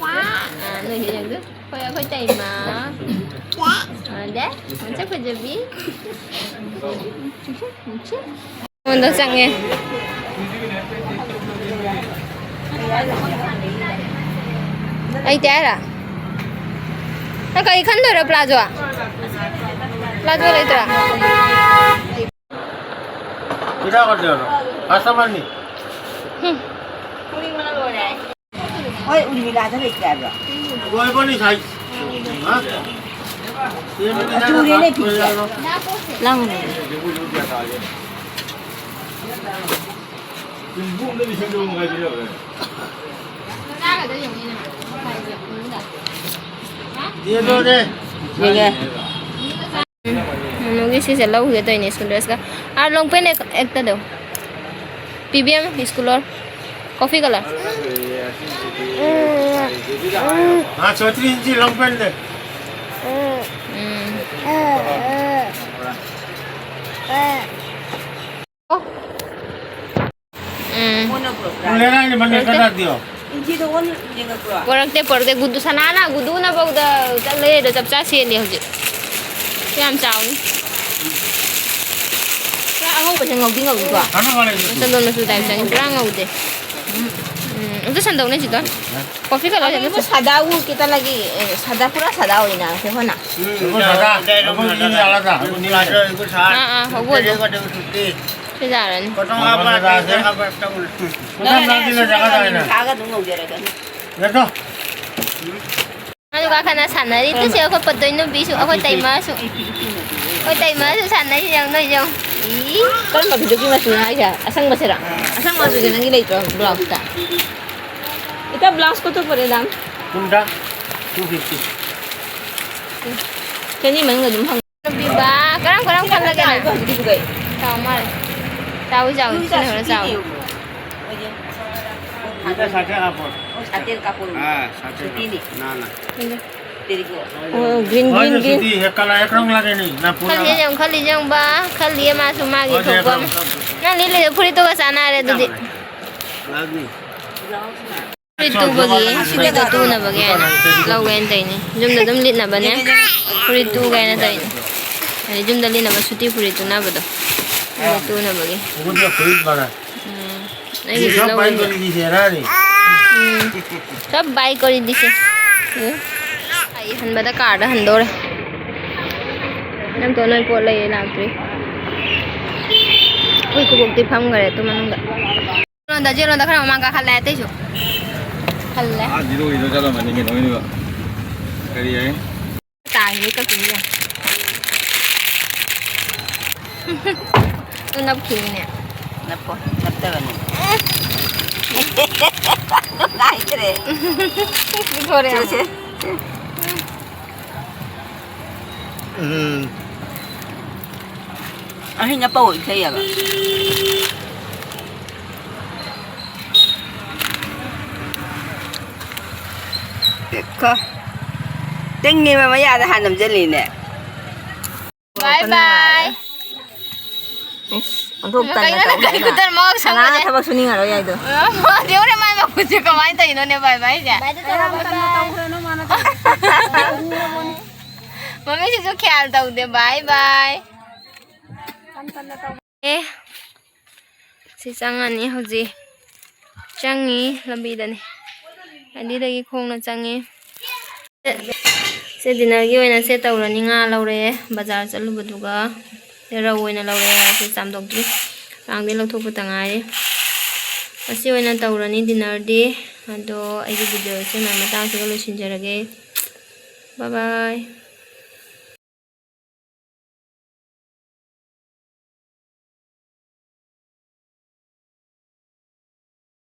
ꯑꯥ, ꯅꯣꯏ ꯍꯦꯛ ꯌꯦꯡꯗꯨ꯫ ꯑꯩꯈꯣꯏ, ꯑꯩꯈꯣꯏ ꯇꯩꯃ꯫ ꯑꯗꯦ, ꯃꯁꯛ ꯐꯖꯕꯤ꯫ ꯑꯩꯉꯣꯟꯗ ꯆꯪꯉꯦ꯫ ꯑꯩ ꯇꯌꯥꯔ? ꯅꯪ ꯀꯔꯤ ꯈꯟꯗꯣꯏꯔꯣ, ꯄ꯭ꯂꯥꯖꯣ? ꯄ꯭ꯂꯥꯖꯣ ꯂꯩꯇ꯭ꯔꯥ? ꯄꯤꯖꯥ ꯀꯗꯦꯔꯣ? ꯀꯁꯇꯃꯔꯅꯤ꯫ ꯍꯨꯝ꯫ ꯍꯣꯏ, ꯎꯔꯃꯤꯂꯥꯗ ꯂꯩꯇꯦ ꯍꯥꯏꯕ꯭ꯔꯣ? ꯂꯣꯏꯕꯅꯤ ꯁꯥꯏ꯫ ꯍꯥ? ꯃꯆꯨꯅꯦꯅꯦ ꯐꯤꯁꯦ꯫ ꯂꯥꯡꯅꯦ꯫ ꯌꯦꯡꯉꯦ꯫ ꯎꯝ, ꯃꯣꯃꯣꯒꯤ ꯁꯤꯁꯦ ꯂꯧꯈꯤꯒꯦ ꯇꯧꯔꯤꯅꯦ, school dressꯀ꯫ ꯑꯥ, long pant ꯑꯦꯛ-, ꯑꯦꯛꯇ ꯗꯣ꯫ ꯄꯤ B M school or coffee colour꯫ ꯎꯝ, ꯎꯝ, ꯎꯝ꯫ हाँ, सोच रही थी long pant ले। ꯎꯝ, ꯎꯝ꯫ ꯑꯣ꯫ ꯎꯝ꯫ ꯄꯨꯔꯛꯇꯦ꯫ ꯄꯨꯔꯛꯇꯦ, ꯄꯨꯔꯛꯇꯦ꯫ ꯒꯨꯗꯨ, ꯁꯅꯥꯅ ꯒꯨꯗꯨꯅꯐꯥꯎꯗ ꯆꯠꯂꯦ ꯑꯗꯣ ꯆꯞ ꯆꯥ ꯁꯦꯠꯂꯦ ꯍꯧꯖꯤꯛ꯫ ꯌꯥꯝ ꯆꯥꯎꯅꯤ꯫ ꯄꯨꯔꯥ ꯑꯉꯧꯕꯁꯦ ꯉꯧꯗꯤ ꯉꯧꯏꯀꯣ꯫ ꯆꯟꯗꯣꯟ ꯃꯆꯨ type ꯆꯪꯉꯤ꯫ ꯄꯨꯔꯥ ꯉꯧꯗꯦ꯫ ꯎꯝ, ꯑꯝꯇ ꯁꯟꯗꯣꯛꯅꯦ ꯁꯤꯗ꯫ Coffee color ꯑꯗꯨ ꯁꯟꯗꯣꯛ꯫ ꯁꯥꯗꯥ ꯎ ꯈꯤꯇꯪ ꯂꯒꯤ, ꯑꯦ, ꯁꯥꯗꯥ ꯄꯨꯔꯥ ꯁꯥꯗꯥ ꯑꯣꯏꯅ ꯑꯩꯈꯣꯏ ꯍꯣꯅ꯫ ꯁꯥꯗꯥ, ꯑꯩꯈꯣꯏ ꯁꯥꯗꯥ꯫ ꯑꯥ, ꯑꯥ, ꯍꯧꯕ ꯑꯣꯏꯕ꯫ ꯁꯤ ꯌꯥꯔꯅꯤ꯫ ꯀꯣꯇꯣꯡ ꯍꯥꯞꯄ, ꯀꯣꯇꯣꯡ ꯍꯥꯞꯄ, ꯀꯣꯇꯣꯡ ꯍꯥꯞꯄ꯫ ꯁꯥꯒ ꯑꯗꯨꯝ ꯉꯧꯖꯔꯒꯅꯤ꯫ ꯑꯗꯨꯒ ꯀꯅꯥ ꯁꯥꯟꯅꯔꯤ? ꯇꯨꯁꯦ ꯑꯩꯈꯣꯏ ꯄꯠꯇꯣꯏ ꯅꯨꯄꯤꯁꯨ, ꯑꯩꯈꯣꯏ ꯇꯩꯃꯁꯨ꯫ ꯑꯩꯈꯣꯏ ꯇꯩꯃꯁꯨ ꯁꯥꯟꯅꯔꯤ, ꯌꯦꯡꯉꯨ, ꯅꯣꯏ ꯌꯦꯡꯉꯨ꯫ ꯏ꯫ ꯀꯔꯝꯕ ꯐꯤꯖꯨꯒꯤ ꯃꯆꯨꯅꯣ ꯍꯥꯏꯁꯦ? ꯑꯁꯪꯕꯁꯤꯔꯣ? ꯑꯁꯪꯕ ꯃꯆꯨꯁꯦ ꯅꯪꯒꯤ ꯂꯩꯇ꯭ꯔꯣ blouse ꯇ? ꯏꯇꯥ, blouse ꯀꯣꯠꯊꯣꯛꯄꯅꯦ, ꯗꯥꯝ꯫ ꯀꯨꯟꯗ two fifty꯫ ꯆꯅꯤ ꯃꯅꯨꯡꯗ ꯑꯗꯨꯝ ꯐꯪ- ꯅꯨꯄꯤꯕ, ꯀꯔꯝ ꯀꯔꯝ ꯈꯜꯂꯒꯦ ꯅꯪ? ꯍꯧꯖꯤꯛꯀꯤꯗꯨ ꯀꯩ? ꯆꯥꯎ ꯃꯥꯜꯂꯦ꯫ ꯆꯥꯎ, ꯆꯥꯎ, ꯁꯤꯅ ꯍꯦꯟꯅ ꯆꯥꯎ꯫ ꯁꯥꯇꯦꯟ ꯀꯥꯞꯄꯣ꯫ ꯑꯥ, ꯁꯥꯇꯦꯟ ꯁꯨꯇꯤꯅꯤ꯫ ꯀꯥꯞꯄꯣ꯫ ꯅꯥꯟꯅ꯫ ꯑꯣ, green, green, green꯫ ꯁꯨꯇꯤ ꯍꯦꯛ ꯀꯂꯥ ꯍꯦꯛ ꯀꯔꯝ ꯂꯥꯛꯀꯅꯤ? ꯅꯥꯄꯨ ꯈꯜꯂꯤ ꯂꯥꯛꯑꯣ꯫ ꯌꯦꯡꯉꯨ, ꯈꯜꯂꯤ ꯌꯦꯡꯉꯨ ꯕꯥ꯫ ꯈꯜꯂꯤ ꯃꯥꯁꯨ ꯃꯥꯒꯤ ꯍꯣꯏ, ꯊꯣꯛꯄ ꯍꯦꯛ ꯑꯃ꯫ ꯀꯔꯝ꯫ ꯅꯪ ꯂꯤꯠꯂꯤꯗꯣ ꯐꯨꯔꯤꯠꯇꯨꯒ ꯆꯥꯟꯅꯔꯦ ꯑꯗꯨꯗꯤ꯫ ꯂꯥꯛꯅꯤ꯫ ꯐꯨꯔꯤꯠ ꯇꯨꯕꯒꯤ, ꯐꯨꯔꯤꯠꯇꯣ ꯇꯨꯅꯕꯒꯤ ꯍꯥꯏꯅ ꯂꯧꯒꯦꯅ ꯇꯧꯔꯤꯅꯦ꯫ ꯌꯨꯝꯗ ꯑꯗꯨꯝ ꯂꯤꯠꯅꯕꯅꯦ꯫ ꯐꯨꯔꯤꯠ ꯇꯨꯒꯦ ꯍꯥꯏꯅ ꯇꯧꯔꯤꯅꯦ꯫ ꯍꯥꯏꯗꯤ ꯌꯨꯝꯗ ꯂꯤꯠꯅꯕ ꯁꯨꯇꯤ ꯐꯨꯔꯤꯠ ꯇꯨꯅꯕꯗꯣ꯫ ꯑꯗꯨ ꯇꯨꯅꯕꯒꯤ꯫ ꯎꯝ꯫ ꯑꯩꯒꯤꯁꯨ ꯂꯧꯔꯒꯦ꯫ ꯎꯝ꯫ ꯁꯕ ꯕꯥꯏ ꯀꯣꯔꯤ ꯗꯤꯁꯦ꯫ ꯎꯝ꯫ ꯑꯩ ꯍꯟꯕꯗ ꯀꯥꯔꯗ ꯍꯟꯗꯣꯔꯦ꯫ ꯅꯪ ꯇꯣ ꯅꯣꯏ ꯄꯣꯠ ꯂꯩꯌꯦ ꯂꯥꯛꯇ꯭ꯔꯤ꯫ ꯑꯩꯈꯣꯏ ꯈꯨꯕꯣꯛꯇꯤ ꯐꯝꯈꯔꯦ ꯑꯗꯨ ꯃꯅꯨꯡꯗ꯫ ꯆꯦꯜꯂꯣꯟꯗ, ꯆꯦꯜꯂꯣꯟꯗ ꯈꯔ ꯃꯃꯥꯡ ꯀꯥꯈꯠꯂꯦ ꯑꯇꯩꯁꯨ꯫ ꯍꯜꯂꯦ꯫ ꯑꯥ ꯖꯤꯔꯣꯒꯤꯗꯣ ꯆꯠꯂꯝꯃꯅꯤ ꯀꯩꯅꯣꯒꯤꯗꯨꯒ꯫ ꯀꯔꯤ ꯍꯥꯏ? ꯇꯥꯈꯤꯕꯩ ꯀꯛꯄꯤꯁꯦ ꯌꯦꯡꯉꯣ꯫ ꯇꯨ ꯅꯞꯈꯤꯅꯤꯅꯦ꯫ ꯅꯞꯄꯣ, ꯅꯞꯇꯕꯅꯤ꯫ ꯅꯨꯡꯉꯥꯏꯇ꯭ꯔꯦ꯫ ꯄꯤꯊꯣꯔꯛꯑꯦ ꯁꯦ, ꯑꯃꯨꯛ꯫ ꯁꯦ, ꯁꯦ꯫ ꯎꯝ꯫ ꯑꯍꯤꯡ ꯅꯞꯄ ꯑꯣꯏ ꯏꯁꯩ ꯍꯥꯏꯕ꯫ ꯀꯣ꯫ ꯇꯤꯡꯉꯤꯕ ꯃꯌꯥꯗ ꯍꯥꯟꯅ ꯅꯝꯖꯜꯂꯤꯅꯦ꯫ Bye bye꯫ ꯏꯁ, ꯑꯣꯟꯊꯣꯛ ꯇꯟꯅ ꯀꯩꯅꯣ ꯅꯪ ꯇꯧ ꯀꯔꯤ ꯍꯥꯏꯅ꯫ ꯈꯨꯇꯟ ꯃꯉꯛ ꯁꯝꯕꯁꯦ? ꯀꯅꯥꯅ ꯊꯕꯛ ꯁꯨꯅꯤꯡꯉꯔꯣꯏ ꯍꯥꯏꯗꯣ? ꯃꯥꯗꯤ ꯍꯣꯔꯦꯟ ꯃꯥꯏ ꯃꯈꯨꯠꯁꯦ ꯀꯃꯥꯏꯅ ꯇꯧꯔꯤꯅꯣꯅꯦ, ꯚꯥꯏ ꯚꯥꯏꯁꯦ? ꯚꯥꯏꯗ ꯇꯧꯔꯝꯃꯣ, ꯚꯥꯏ꯫ ꯃꯃꯤꯁꯤꯁꯨ ꯈ꯭ꯌꯥꯜ ꯇꯧꯗꯦ, ꯚꯥꯏ ꯚꯥꯏ꯫ ꯑꯦ, ꯁꯤ ꯆꯪꯉꯅꯤ ꯍꯧꯖꯤꯛ꯫ ꯆꯪꯉꯤ ꯂꯝꯕꯤꯗꯅꯤ꯫ ꯑꯗꯨꯗꯒꯤ ꯈꯣꯡꯅ ꯆꯪꯉꯤ꯫ ꯁꯦ dinnerꯒꯤ ꯑꯣꯏꯅ ꯁꯦ ꯇꯧꯔꯅꯤ꯫ ꯉꯥ ꯂꯧꯔꯛꯑꯦ ꯕꯖꯥꯔ ꯆꯠꯂꯨꯕꯗꯨꯒ꯫ ꯁꯦ ꯔꯧ ꯑꯣꯏꯅ ꯂꯧꯔꯛꯑꯦ꯫ ꯁꯦ ꯆꯥꯝꯊꯣꯛꯇ꯭ꯔꯤ꯫ ꯀꯥꯡꯗꯩ ꯂꯧꯊꯣꯛꯄꯇ ꯉꯥꯏꯔꯤ꯫ ꯑꯁꯤ ꯑꯣꯏꯅ ꯇꯧꯔꯅꯤ dinnerꯗꯤ꯫ ꯑꯗꯣ ꯑꯩꯒꯤ videoꯁꯦ ꯃꯌꯥꯝ ꯃꯇꯥꯡꯁꯤꯒ ꯂꯣꯏꯁꯤꯟꯖꯔꯒꯦ꯫ Bye bye꯫